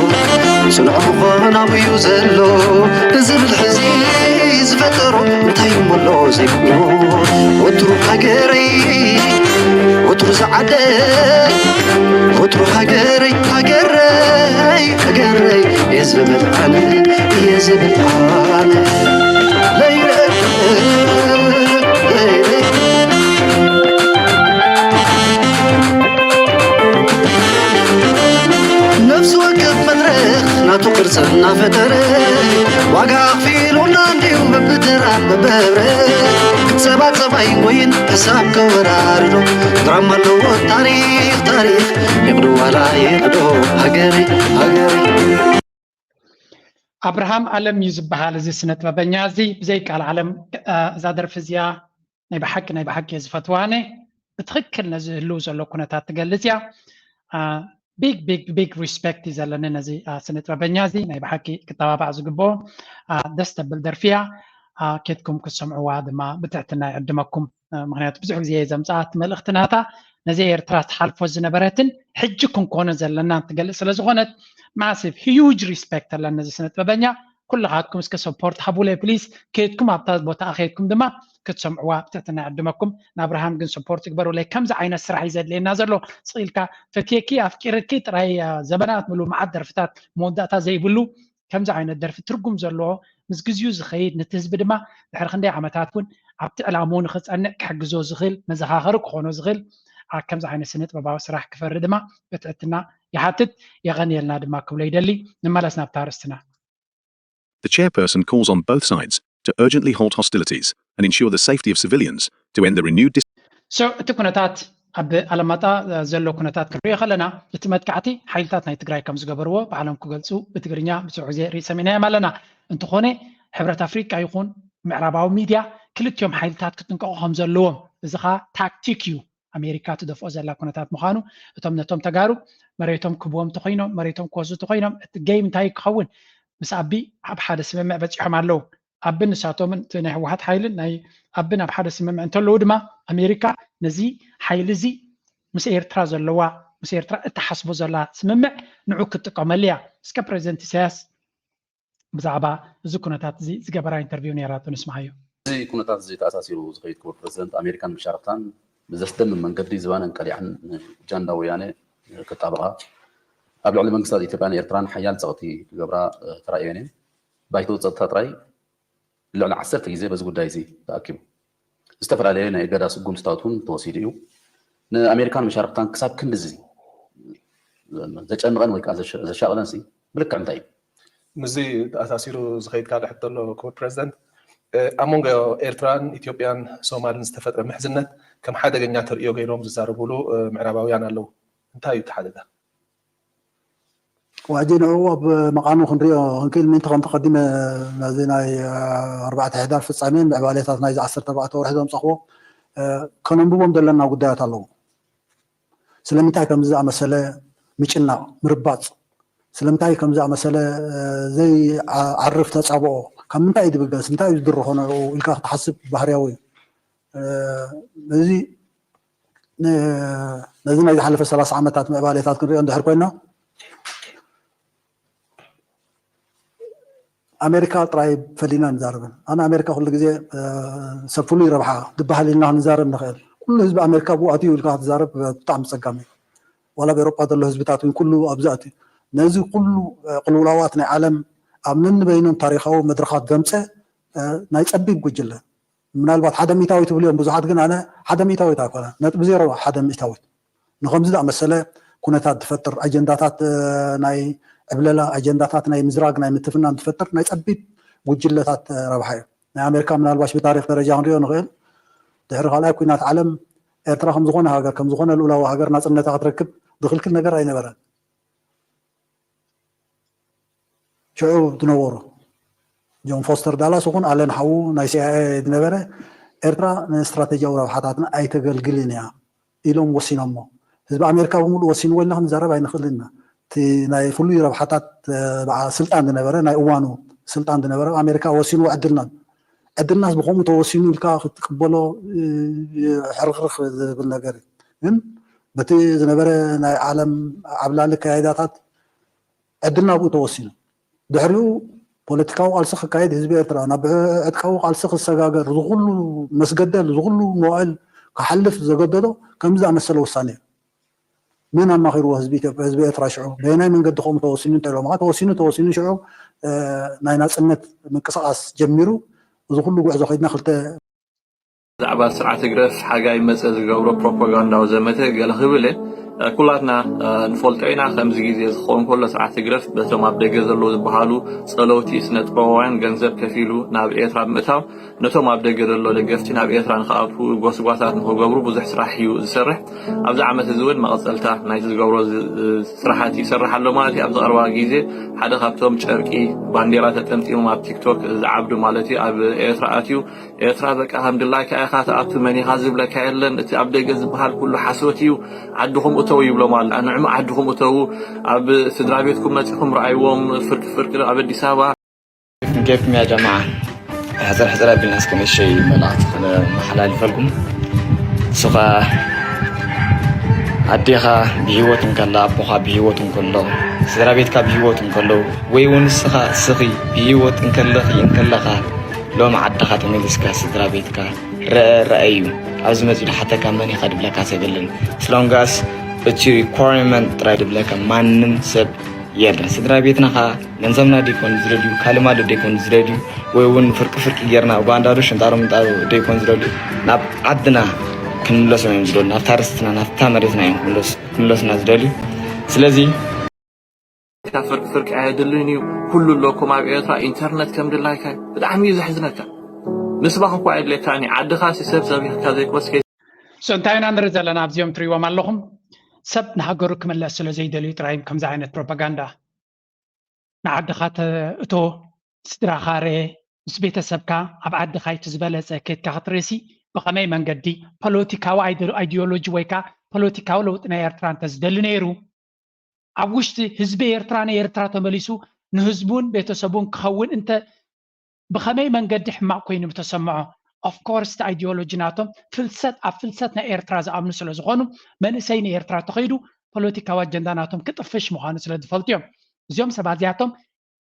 ጽኑዕ ምዃን ኣብኡ እዩ ዘሎ። እዚ ብልሒ እዚ ዝፈጠሮ እንታይ እሞ ኣሎ ዘይብሎ? ወትሩ ሃገረይ፣ ወትሩ ዝዓደ፣ ወትሩ ሃገረይ፣ ሃገረይ፣ ሃገረይ እየ ዝብል ኣነ፣ እየ ዝብል ኣነ። ለይለ ነፍሲ ወከፍ መድረኽ ናቱ ቅርጺ እናፈጠረ ዋጋ ኣኽፊሉና እንዲዩ በብተራ በበህብረ ክትሰባሰብ ኣይንጎይን ሕሳብ ከወራርዶ ድራማ ኣለዎ ታሪኽ ታሪኽ ይቕዶ ዋላ ይቕዶ ሃገረይ ሃገረይ ኣብርሃም ኣለም እዩ ዝበሃል እዚ ስነ ጥበበኛ እዚ። ብዘይ ቃል ዓለም እዛ ደርፊ እዚኣ ናይ ብሓቂ ናይ ብሓቂ እየ ዝፈትዋ። ኣነ ብትኽክል ነዚ ህልው ዘሎ ኩነታት ትገልጽ እያ። ቢግ ቢግ ቢግ ሪስፔክት እዩ ዘለኒ ነዚ ስነ ጥበበኛ እዚ። ናይ ብሓቂ ክተባባዕ ዝግብኦ ደስ ተብል ደርፊ እያ። ኬድኩም ክትሰምዕዋ ድማ ብትሕትና ይዕድመኩም። ምክንያቱ ብዙሕ ግዜ እየ ዘምፅኣ እቲ መልእኽቲ ናታ ነዚ ኤርትራ ትሓልፎ ዝነበረትን ሕጂ ክንኮኖ ዘለና ትገልፅ ስለ ዝኾነት ማሲቭ ሂዩጅ ሪስፔክት ኣለኒ ነዚ ስነ ጥበበኛ። ኩልኻትኩም እስከ ሰፖርት ሃቡለይ ፕሊስ። ከይድኩም ኣብታ ቦታ ከይድኩም ድማ ክትሰምዕዋ ብትሕትና ይዕድመኩም። ንኣብርሃም ግን ሰፖርት ይግበሩለይ። ከምዚ ዓይነት ስራሕ እዩ ዘድልየና ዘሎ። ስቕ ኢልካ ፈትየኪ ኣፍቂረኪ ጥራይ ዘበናት ምሉ መዓት ደርፍታት መወዳእታ ዘይብሉ ከምዚ ዓይነት ደርፊ ትርጉም ዘለዎ ምስ ግዜኡ ዝኸይድ ነቲ ህዝቢ ድማ ድሕሪ ክንደይ ዓመታት እውን ኣብቲ ዕላምኡ ንኽፀንዕ ክሕግዞ ዝኽእል መዘኻኸሪ ክኾኖ ዝኽእል ከምዚ ዓይነት ስነ ጥበባዊ ስራሕ ክፈሪ ድማ ብትሕትና ይሓትት። የቐንየልና ድማ ክብሎ ይደሊ። ንመለስ ናብታ ኣርእስትና። The chairperson calls on both sides to urgently halt hostilities and ensure the safety of civilians to end the renewed dis- So እቲ ኩነታት ኣብ ኣለማጣ ዘሎ ኩነታት ክንሪኦ ከለና እቲ መጥቃዕቲ ሓይልታት ናይ ትግራይ ከም ዝገበርዎ ባዕሎም ክገልፁ ብትግርኛ ብዙሕ ግዜ ርኢ ሰሚዕናዮም ኣለና። እንተኾነ ሕብረት ኣፍሪቃ ይኹን ምዕራባዊ ሚድያ ክልቲኦም ሓይልታት ክጥንቀቑ ከም ዘለዎም እዚ ኸዓ ታክቲክ እዩ ኣሜሪካ ትደፍኦ ዘላ ኩነታት ምዃኑ እቶም ነቶም ተጋሩ መሬቶም ክብዎም ተኮይኖም መሬቶም ክወስዱ ተኮይኖም እቲ ጌም እንታይ ክኸውን ምስ ኣቢ ኣብ ሓደ ስምምዕ በፂሖም ኣለዉ። ኣቢ ንሳቶምን እቲ ናይ ህወሓት ሓይልን ናይ ኣቢ ናብ ሓደ ስምምዕ እንተለዉ ድማ ኣሜሪካ ነዚ ሓይሊ እዚ ምስ ኤርትራ ዘለዋ ምስ ኤርትራ እትሓስቦ ዘላ ስምምዕ ንዑ ክትጥቀመሉ እያ። እስከ ፕሬዚደንት ኢሳያስ ብዛዕባ እዚ ኩነታት እዚ ዝገበራ ኢንተርቪው ነይራቶ ንስምዓዮ። እዚ ኩነታት እዚ ተኣሳሲሩ ዝኸይድ ክቡር ፕሬዚደንት ኣሜሪካን መሻርኽታን ብዘስደምም መንገዲ ዝባነን ቀሊዓን ንጃንዳ ወያነ ክጣበቓ ኣብ ልዕሊ መንግስታት ኢትዮጵያን ኤርትራን ሓያል ፀቕጢ ክገብራ ተራእየን እየን። ባይቶ ፀጥታ ጥራይ ልዕሊ ዓሰርተ ግዜ በዚ ጉዳይ እዚ ተኣኪቡ። ዝተፈላለየ ናይ እገዳ ስጉምትታት እውን ተወሲዱ እዩ። ንኣሜሪካን መሻርክታን ክሳብ ክንድዚ ዘጨንቐን ወይ ከዓ ዘሻቕለን ሲ ብልክዕ እንታይ እዩ? ምስዚ ተኣሳሲሩ ዝኸይድ ካልእ ሕቶ ኣሎ ክቡር ፕረዚደንት። ኣብ መንጎ ኤርትራን ኢትዮጵያን ሶማልን ዝተፈጥረ ምሕዝነት ከም ሓደገኛ ተርእዮ ገይሮም ዝዛረብሉ ምዕራባውያን ኣለዉ። እንታይ እዩ እቲ ሓደጋ? ዋጂ ንዕኡ ኣብ መቓኑ ክንሪኦ ክንክእል ምእንቲ ከምቲ ቀዲመ ነዚ ናይ ኣርባዕተ ሕዳር ፍጻሜን ምዕባሌታት ናይዚ ዓሰርተ ኣርባዕተ ወርሒ ዘምፀኽዎ ከነንብቦም ዘለና ጉዳያት ኣለዉ። ስለምንታይ ከምዚ ዝኣመሰለ ምጭናቕ፣ ምርባፅ፣ ስለምንታይ ከምዚ ዝኣመሰለ ዘይዓርፍ ተፃብኦ፣ ካብ ምንታይ እዩ ዝብገስ፣ እንታይ እዩ ዝድርኾ ንዕኡ ኢልካ ክትሓስብ ባህርያዊ እዩ። እዚ ነዚ ናይ ዝሓለፈ ሰላሳ ዓመታት ምዕባሌታት ክንሪኦ እንድሕር ኮይና ኣሜሪካ ጥራይ ፈሊና ንዛረብን ኣነ ኣሜሪካ ኩሉ ግዜ ሰብ ፍሉይ ረብሓ ዝበሃል ኢልና ክንዛረብ ንኽእል። ኩሉ ህዝቢ ኣሜሪካ ብኡ ኣትዩ ኢልካ ክትዛረብ ብጣዕሚ ፀጋም እዩ። ዋላ ኣብ ኤሮጳ ዘሎ ህዝብታት እውን ኩሉ ኣብዚ ኣትዩ። ነዚ ኩሉ ቅልውላዋት ናይ ዓለም ኣብ ነንበይኖም ታሪኻዊ መድረኻት ዘምፀ ናይ ፀቢብ ጉጅለ ምናልባት ሓደ ሚእታዊት ይብሉ እዮም ብዙሓት፣ ግን ኣነ ሓደ ሚእታዊት ኣይኮነ፣ ነጥቢ ዜሮ ሓደ ሚእታዊት ንኸምዚ ዝኣመሰለ ኩነታት ዝፈጥር ኣጀንዳታት ናይ ዕብለላ፣ ኣጀንዳታት ናይ ምዝራግ፣ ናይ ምትፍናን ዝፈጥር ናይ ጸቢብ ጉጅለታት ረብሓ እዩ። ናይ ኣሜሪካ ምናልባሽ ብታሪክ ደረጃ ክንሪኦ ንኽእል፣ ድሕሪ ካልኣይ ኩናት ዓለም ኤርትራ ከም ዝኾነ ሃገር፣ ከም ዝኾነ ልኡላዊ ሃገር ናጽነታ ክትረክብ ዝኽልክል ነገር ኣይነበረን። ሽዑ ዝነበሩ ጆን ፎስተር ዳላስ ይኹን ኣለን ሓዉ ናይ ሲኣይኤ ዝነበረ ኤርትራ ንስትራቴጂያዊ ረብሓታትና ኣይተገልግልን እያ ኢሎም ወሲኖሞ። ህዝቢ ኣሜሪካ ብምሉእ ወሲንዎ ኢልና ክንዛረብ ኣይንኽእልን ኢና። እቲ ናይ ፍሉይ ረብሓታት ስልጣን ዝነበረ ናይ እዋኑ ስልጣን ዝነበረ ኣሜሪካ ወሲንዎ ዕድልናን ዕድልናስ ብኸምኡ ተወሲኑ ኢልካ ክትቅበሎ ሕርኽርኽ ዝብል ነገር እዩ። ግን በቲ ዝነበረ ናይ ዓለም ዓብላሊ ኣካይዳታት ዕድልና ብኡ ተወሲኑ። ድሕሪኡ ፖለቲካዊ ቃልሲ ክካየድ ህዝቢ ኤርትራ ናብ ዕጥቃዊ ቃልሲ ክሰጋገር ዝኹሉ መስገደል ዝኹሉ መዋእል ክሓልፍ ዘገደዶ ከምዚ ዝኣመሰለ ውሳኔ እዩ። መን ኣማኺርዎ ህዝቢ ኢትዮጵያ ህዝቢ ኤርትራ ሽዑ በየናይ መንገዲ ከምኡ ተወሲኑ እንተኢሎም ተወሲኑ ተወሲኑ ሽዑ ናይ ናፅነት ምንቅስቃስ ጀሚሩ እዚ ኩሉ ጉዕዞ ከይድና ክልተ ብዛዕባ ስርዓት ህግደፍ ሓጋይ መጸ ዝገብሮ ፕሮፓጋንዳዊ ዘመተ ገለ ክብል ኩላትና ንፈልጦ ኢና። ከምዚ ግዜ ዝኸውን ከሎ ስርዓት ህግደፍ በቶም ኣብ ደገ ዘለዉ ዝበሃሉ ጸለውቲ ስነ ጥበባውያን ገንዘብ ከፊሉ ናብ ኤርትራ ብምእታው ነቶም ኣብ ደገ ዘሎ ደገፍቲ ናብ ኤርትራ ንክኣትዉ ጎስጓሳት ንክገብሩ ብዙሕ ስራሕ እዩ ዝሰርሕ። ኣብዚ ዓመት እዚ እውን መቐጸልታ ናይቲ ዝገብሮ ስራሓት ይሰርሕ ኣሎ ማለት እዩ። ኣብዚ ቀረባ ግዜ ሓደ ካብቶም ጨርቂ ባንዴራ ተጠምጢሞም ኣብ ቲክቶክ ዝዓብዱ ማለት እዩ ኣብ ኤርትራ ኣትዩ ኤርትራ በቃ ከም ድላይካ ኢኻ ትኣቱ መን ኢኻ ዝብለካ የለን እቲ ኣብ ደገ ዝበሃል ኩሉ ሓሶት እዩ ዓድኹም እተው ይብሎም ኣሎ ንዕሙ ዓድኹም እተው ኣብ ስድራ ቤትኩም መፂኹም ረኣይዎም ፍርቂ ፍርቂ ኣብ ኣዲስ ኣበባ كيف يا جماعة حزر حزر أبينا اسكن الشيء ملعت محلال فلكم سخا ኣዴኻ ብህይወት እንከላ ኣቦኻ ብህይወት እንከሎ ስድራ ቤትካ ብህይወት እንከሎ ወይ እውን ንስኻ ስኺ ብህይወት እንከለኺ እንከለኻ ሎም ዓድኻ ተመሊስካ ስድራ ቤትካ ረአ ረአዩ ኣብዚ መፂኡ ሓተካ መን ኢኻ ድብለካ ሰብልን ስለንጋስ እቲ requirement ጥራይ ድብለካ ማንም ሰብ የለን ስድራ ቤትና ኸዓ ገንዘብና ደይኮን ዝደልዩ ካልእ ማለት ደይኮን ዝደልዩ ወይ እውን ፍርቂ ፍርቂ ጌርና ኡጋንዳ ዶ ሽንጣሮ ምንጣሮ ደይኮን ዝደልዩ ናብ ዓድና ክንምለሶም እዮም ዝደልዩ ናብታ ርስትና ናብታ መሬትና እዮም ክምለሱና ዝደልዩ ስለዚ ካብ ፍርቂ ፍርቂ ኣየድልን እዩ ኩሉ ኣለኩም ኣብ ኤርትራ ኢንተርነት ከም ድላይካ እዩ ብጣዕሚ እዩ ዘሕዝነካ ንስባኽ እኳ ኣየድልየካን እዩ ዓድኻ ሲ ሰብ ሰብ ኢልካ ዘይኮስከ So እንታይ ኢና ንርኢ ዘለና ኣብዚኦም ትሪእዎም ኣለኹም ሰብ ንሃገሩ ክምለስ ስለ ዘይደልዩ ጥራይ ከምዚ ዓይነት ፕሮፓጋንዳ ንዓድኻ ተእቶ ስድራኻ ርኤ ምስ ቤተሰብካ ኣብ ዓድኻ እቲ ዝበለፀ ኬድካ ክትርእሲ ብኸመይ መንገዲ ፖለቲካዊ ኣይዲዮሎጂ ወይ ከዓ ፖለቲካዊ ለውጢ ናይ ኤርትራ እንተዝደሊ ነይሩ ኣብ ውሽጢ ህዝቢ ኤርትራ ንኤርትራ ተመሊሱ ንህዝቡን ቤተሰቡን ክኸውን እንተ ብኸመይ መንገዲ ሕማቕ ኮይኑ ምተሰምዖ of course እቲ ideology ናቶም ፍልሰት ኣብ ፍልሰት ናይ ኤርትራ ዝኣምኑ ስለ ዝኾኑ መንእሰይ ንኤርትራ ተኸይዱ ፖለቲካዊ ኣጀንዳ ናቶም ክጥፍሽ ምዃኑ ስለ ዝፈልጡ እዮም እዚኦም ሰባት እዚኣቶም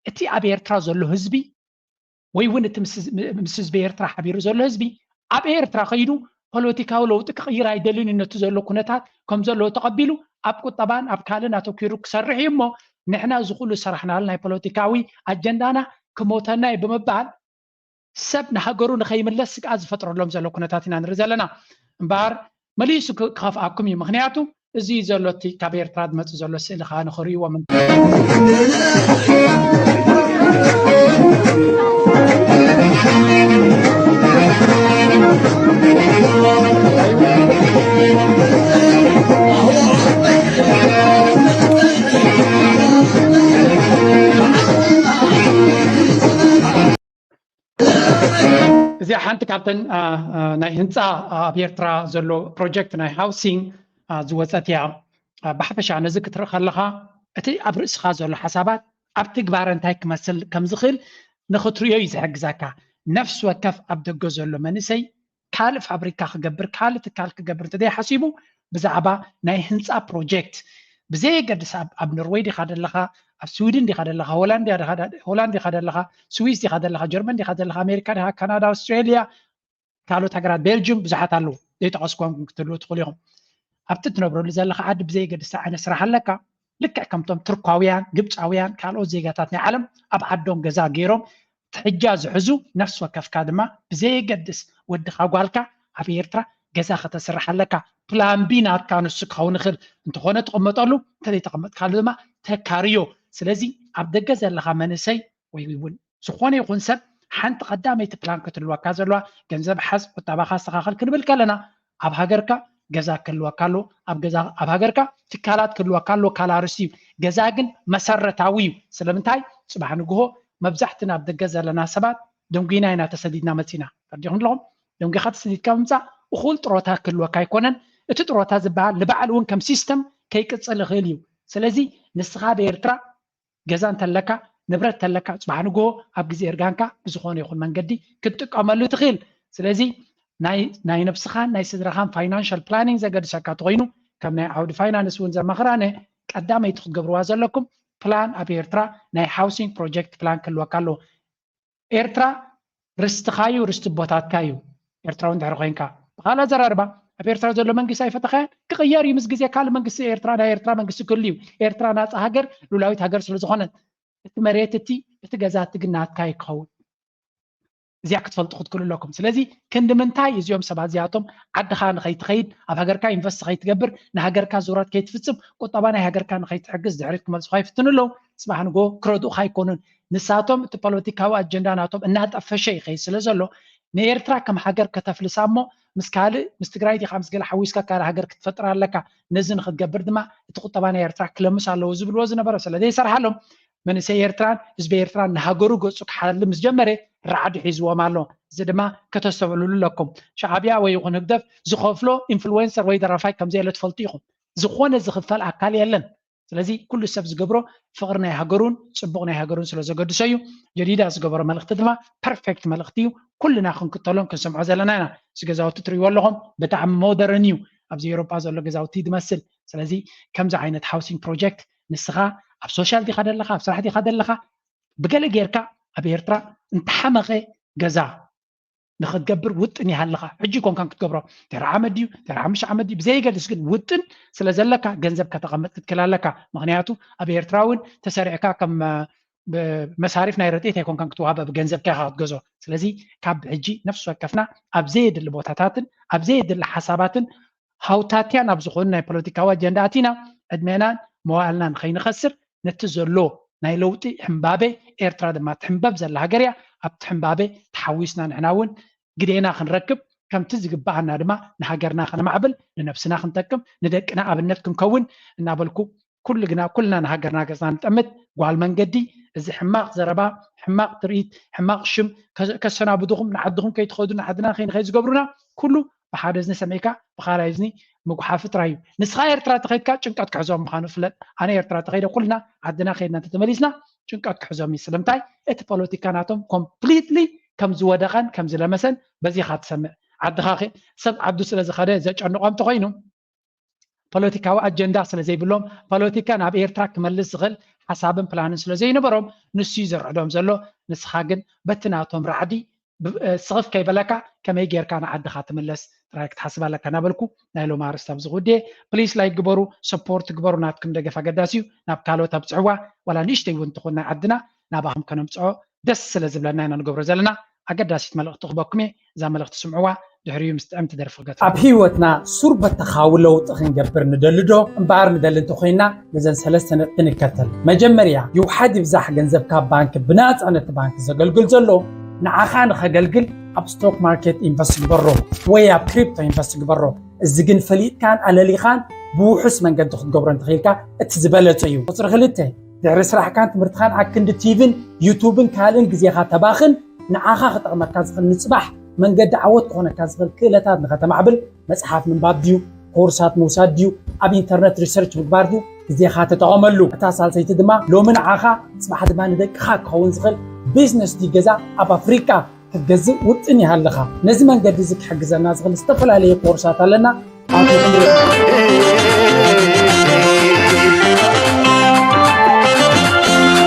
እቲ ኣብ ኤርትራ ዘሎ ህዝቢ ወይ እውን እቲ ምስ ህዝቢ ኤርትራ ሓቢሩ ዘሎ ህዝቢ ኣብ ኤርትራ ከይዱ ፖለቲካዊ ለውጢ ክቕይር ኣይደልን እዩ ነቲ ዘሎ ኩነታት ከም ዘለዎ ተቐቢሉ ኣብ ቁጠባን ኣብ ካልእን ኣተኲሩ ክሰርሕ እዩ እሞ ንሕና እዚ ኩሉ ዝሰራሕናሉ ናይ ፖለቲካዊ ኣጀንዳና ክሞተና እዩ ብምባል ሰብ ንሃገሩ ንኸይምለስ ስግኣት ዝፈጥረሎም ዘሎ ኩነታት ኢና ንርኢ ዘለና እምበኣር መሊሱ ክኸፍኣኩም እዩ ምክንያቱ እዚ ዘሎ እቲ ካብ ኤርትራ ዝመፅእ ዘሎ ስእሊ ከዓ ንኽርእይዎ ምን እዚኣ ሓንቲ ካብተን ናይ ህንፃ ኣብ ኤርትራ ዘሎ ፕሮጀክት ናይ ሃውሲንግ ዝወፀት እያ ብሓፈሻ ነዚ ክትርኢ ከለካ እቲ ኣብ ርእስኻ ዘሎ ሓሳባት ኣብ ትግባረ እንታይ ክመስል ከም ዝኽእል ንኽትርእዮ እዩ ዝሕግዘካ ነፍሲ ወከፍ ኣብ ደገ ዘሎ መንእሰይ ካልእ ፋብሪካ ክገብር ካልእ ትካል ክገብር እንተዘይሓሲቡ ብዛዕባ ናይ ህንፃ ፕሮጀክት ብዘየገድስ ኣብ ኖርወይ ዲኻ ዘለኻ ኣብ ስዊድን ዲኻ ዘለኻ ሆላንድ ዲኻ ዘለኻ ስዊስ ዲኻ ዘለኻ ጀርመን ዲኻ ዘለኻ ኣሜሪካ ዲኻ ካናዳ ኣውስትራሊያ ካልኦት ሃገራት ቤልጅም ብዙሓት ኣለዉ ዘይጠቐስኩም ክትህልዉ ትኽእሉ ኢኹም ኣብቲ ትነብረሉ ዘለኻ ዓዲ ብዘየገድስ ዓይነት ስራሕ ኣለካ ልክዕ ከምቶም ቱርካውያን ግብፃውያን ካልኦት ዜጋታት ናይ ዓለም ኣብ ዓዶም ገዛ ገይሮም ትሕጃ ዝሕዙ ነፍሲ ወከፍካ ድማ ብዘየገድስ ወድኻ ጓልካ ኣብ ኤርትራ ገዛ ከተስርሕ ኣለካ ፕላን ቢ ናትካ ንሱ ክኸውን ይኽእል እንተኾነ ትቕመጠሉ እንተዘይተቐመጥካሉ ድማ ተካርዮ ስለዚ ኣብ ደገ ዘለኻ መንእሰይ ወይ እውን ዝኾነ ይኹን ሰብ ሓንቲ ቀዳመይቲ ፕላን ክትህልወካ ዘለዋ ገንዘብ ሓዝ ቁጠባኻ ኣስተኻኽል ክንብል ከለና ኣብ ሃገርካ ገዛ ክህልወካ ኣለዎ ኣብ ገዛ ኣብ ሃገርካ ትካላት ክህልወካ ኣለዎ ካልኣርስ እዩ ገዛ ግን መሰረታዊ እዩ ስለምንታይ ፅባሕ ንግሆ መብዛሕትና ኣብ ደገ ዘለና ሰባት ደንጉና ኢና ተሰዲድና መፂና ተረዲኹም ኣለኹም ደንጉኻ ተሰዲድካ ምምፃእ እኹል ጥሮታ ክህልወካ ኣይኮነን እቲ ጥሮታ ዝበሃል ንባዕሉ እውን ከም ሲስተም ከይቅፅል ይኽእል እዩ ስለዚ ንስኻ ኣብ ኤርትራ ገዛ እንተለካ ንብረት እንተለካ ፅባሕ ንግሆ ኣብ ግዜ እርጋንካ ብዝኾነ ይኹን መንገዲ ክትጥቀመሉ ትኽእል ስለዚ ናይ ነብስኻን ናይ ስድራኻን ፋይናንሻል ፕላኒንግ ዘገድሰካ ተኾይኑ ከም ናይ ዓውዲ ፋይናንስ እውን ዘማኽራነ ቀዳመይቲ ክትገብርዋ ዘለኩም ፕላን ኣብ ኤርትራ ናይ ሃውሲንግ ፕሮጀክት ፕላን ክህልወካ ኣለዎ። ኤርትራ ርስትኻዩ፣ ርስቲ ቦታትካ እዩ። ኤርትራዊ እንድሕር ኮይንካ፣ ብኻልእ ኣዘራርባ ኣብ ኤርትራ ዘሎ መንግስቲ ኣይፈተኻያን፣ ክቕየር እዩ። ምስ ግዜ ካልእ መንግስቲ ኤርትራ፣ ናይ ኤርትራ መንግስቲ ክህሉ እዩ። ኤርትራ ናፃ ሃገር፣ ሉላዊት ሃገር ስለ ዝኾነት፣ እቲ መሬት እቲ፣ እቲ ገዛ እቲ ግን ናትካ እዩ ክኸውን። እዚኣ ክትፈልጡ ክትክእሉ ኣለኩም። ስለዚ ክንዲ ምንታይ እዚኦም ሰባት እዚኣቶም ዓድኻ ንኸይትኸይድ፣ ኣብ ሃገርካ ኢንቨስት ከይትገብር፣ ንሃገርካ ዙራት ከይትፍጽም፣ ቁጠባ ናይ ሃገርካ ንኸይትሕግዝ ድሕሪት ክመልሱኻ ይፍትኑ ኣለዉ። ጽባሕ ንጎ ክረድኡኻ ኣይኮኑን። ንሳቶም እቲ ፖለቲካዊ ኣጀንዳ ናቶም እናጠፈሸ ይኸይድ ስለ ዘሎ፣ ንኤርትራ ከም ሃገር ከተፍልሳ እሞ ምስ ካልእ፣ ምስ ትግራይ ዲኻ ምስ ገለ ሓዊስካ ካልእ ሃገር ክትፈጥር ኣለካ። ነዚ ንክትገብር ድማ እቲ ቁጠባ ናይ ኤርትራ ክለምስ ኣለዎ ዝብልዎ ዝነበረ ስለ ዘይሰርሓሎም፣ መንእሰይ ኤርትራን ህዝቢ ኤርትራን ንሃገሩ ገጹ ክሓሊ ምስ ጀመረ ራዕዲ ሒዝዎም ኣሎ። እዚ ድማ ከተስተብዕሉሉ ኣለኩም። ሻዕብያ ወይ ይኹን ህግደፍ ዝኸፍሎ ኢንፍሉዌንሰር ወይ ደራፋይ ከም ዘየለ ትፈልጡ ኢኹም። ዝኾነ ዝኽፈል ኣካል የለን። ስለዚ ኩሉ ሰብ ዝገብሮ ፍቕሪ ናይ ሃገሩን ጽቡቕ ናይ ሃገሩን ስለ ዘገድሶ እዩ። ጀዲዳ ዝገበሮ መልእኽቲ ድማ ፐርፌክት መልእኽቲ እዩ። ኩልና ክንክተሎን ክንሰምዖ ዘለና ኢና። እዚ ገዛውቲ ትርእይዎ ኣለኹም፣ ብጣዕሚ ሞደርን እዩ። ኣብዚ ኤውሮጳ ዘሎ ገዛውቲ ዝመስል። ስለዚ ከምዚ ዓይነት ሃውሲንግ ፕሮጀክት ንስኻ ኣብ ሶሻል ዲኻ ደለኻ፣ ኣብ ስራሕ ዲኻ ደለኻ፣ ብገለ ጌርካ ኣብ ኤርትራ እንተሓመቐ ገዛ ንኽትገብር ውጥን ይሃልኻ። ሕጂ ኮንካን ክትገብሮ፣ ድሕሪ ዓመት ድዩ፣ ድሕሪ ሓሙሽተ ዓመት ድዩ፣ ብዘይገድስ ግን ውጥን ስለ ዘለካ ገንዘብ ከተቐምጥ ክትክእል ኣለካ። ምኽንያቱ ኣብ ኤርትራ እውን ተሰሪዕካ ከም፣ እ፣ ብ-፣ መሳሪፍ ናይ ረድኤት ኣይኮንካን ክትወሃብ፣ ብገንዘብካ ኢኻ ክትገዝኦ። ስለዚ ካብ ሕጂ ነፍሲ ወከፍና ኣብ ዘየድሊ ቦታታትን ኣብ ዘየድሊ ሓሳባትን ሃውታትያን ኣብ ዝኾኑ ናይ ፖለቲካዊ ኣጀንዳ ኣቲና ዕድሜናን መዋእልናን ከይንኸስር ነቲ ዘሎ ናይ ለውጢ ሕምባበ ኤርትራ ድማ ትሕምበብ ዘላ ሃገር እያ። ኣብቲ ሕምባበ ተሓዊስና ንሕና እውን ግዴና ክንረክብ ከምቲ ዝግበኣና ድማ ንሃገርና ከነማዕብል ንነብስና ክንጠቅም ንደቅና ኣብነት ክንከውን እናበልኩ ኩሉ ግና ኩልና ንሃገርና ገጽና ንጠምት። ጓል መንገዲ እዚ ሕማቕ ዘረባ፣ ሕማቕ ትርኢት፣ ሕማቕ ሽም ከ-፣ ከሰናብዱኹም ንዓድኹም ከይትኸዱ ንዓድና ከይንኸይድ ዝገብሩና ኩሉ ብሓደ እዝኒ ሰሚዕካ ብኻልኣይ እዝኒ ምጉሓፍ ጥራይ እዩ። ንስኻ ኤርትራ ተኸይድካ ጭንቀት ክሕዞም ምዃኑ ፍለጥ። ኣነ ኤርትራ ተኸይደ ኩልና ዓድና ከይድና እንተተመሊስና ጭንቀት ክሕዞም እዩ። ስለምንታይ? እቲ ፖለቲካ ናቶም ኮምፕሊትሊ ከም ዝወደቐን ከም ዝለመሰን በዚኻ ትሰምዕ። ዓድኻ ከ-፣ ሰብ ዓዱ ስለ ዝኸደ ዘጨንቖ እንተኾይኑ ፖለቲካዊ ኣጀንዳ ስለ ዘይብሎም ፖለቲካ ናብ ኤርትራ ክመልስ ዝኽእል ሓሳብን ፕላንን ስለ ዘይነበሮም ንሱ እዩ ዘርዕዶም ዘሎ። ንስኻ ግን በቲ ናቶም ራዕዲ ብ-፣ እ፣ ስኽፍ ከይበለካ ከመይ ጌርካ ንዓድኻ ትምለስ ጥራይ ክትሓስብ ኣለካ እናበልኩ ናይ ሎም ኣርስታ ኣብዚ ክውድየ። ፕሊስ ላይክ ግበሩ፣ ሰፖርት ግበሩ፣ ናትኩም ደገፍ ኣገዳሲ እዩ። ናብ ካልኦት ኣብፅሕዋ፣ ዋላ ንእሽተይ እውን ትኹን ናይ ዓድና ናባኹም ከነምፅዖ ደስ ስለ ዝብለና ኢና ንገብሮ ዘለና። ኣገዳሲት መልእኽቲ ክበኩም እየ። እዛ መልእኽቲ ስምዕዋ፣ ድሕሪኡ ምስ ጥዕምቲ ደርፊ ክገጽ። ኣብ ህይወትና ሱር በተኻዊ ለውጢ ክንገብር ንደሊ ዶ? እምበኣር ንደሊ እንተኾይንና ነዘን ሰለስተ ነጥቢ ንከተል። መጀመርያ፣ ይውሓድ ይብዛሕ ገንዘብካ ኣብ ባንክ ብናጻ ነቲ ባንክ ዘገልግል ዘሎ ንዓኻ ንኸገልግል ኣብ ስቶክ ማርኬት ኢንቨስት ግበሮ ወይ ኣብ ክሪፕቶ ኢንቨስት ግበሮ። እዚ ግን ፈሊጥካን ኣለሊኻን ብውሑስ መንገዲ ክትገብሮ እንተኽኢልካ እቲ ዝበለጸ እዩ። ቁጽሪ ክልተ፣ ድሕሪ ስራሕካን ትምህርትኻን ኣክንዲ ቲቪን ዩቱብን ካልእን ግዜኻ ተባኽን ንዓኻ ክጠቕመካ ዝኽእል ንጽባሕ መንገዲ ዓወት ክኾነካ ዝኽእል ክእለታት ንኸተማዕብል መጽሓፍ ምንባብ ድዩ፣ ኮርሳት ምውሳድ ድዩ፣ ኣብ ኢንተርነት ሪሰርች ምግባር ድዩ፣ ግዜኻ ተጠቐመሉ። እታ ሳልሰይቲ ድማ ሎሚ ንዓኻ ጽባሕ ድማ ንደቅኻ ክኸውን ዝኽእል ቢዝነስ ድዩ ገዛ ኣብ ኣፍሪቃ ክትገዝእ ውጥን ይሃልኻ። ነዚ መንገዲ እዚ ክሕግዘና ዝኽእል ዝተፈላለየ ኮርሳት ኣለና። ኣብኡ ክንርኢ።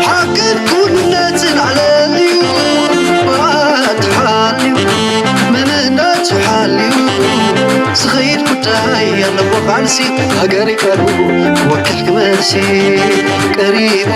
ሓቅን ኩልነትን ኣለልዩ፣ ተሓልዩ፣ መንነቱ ሓልዩ፣ ዝኸይድ ጉዳይ ኣለዎ ቃልሲ፣ ሃገር ይቀርቡ፣ ወኪል ክመልሲ ቀሪቡ።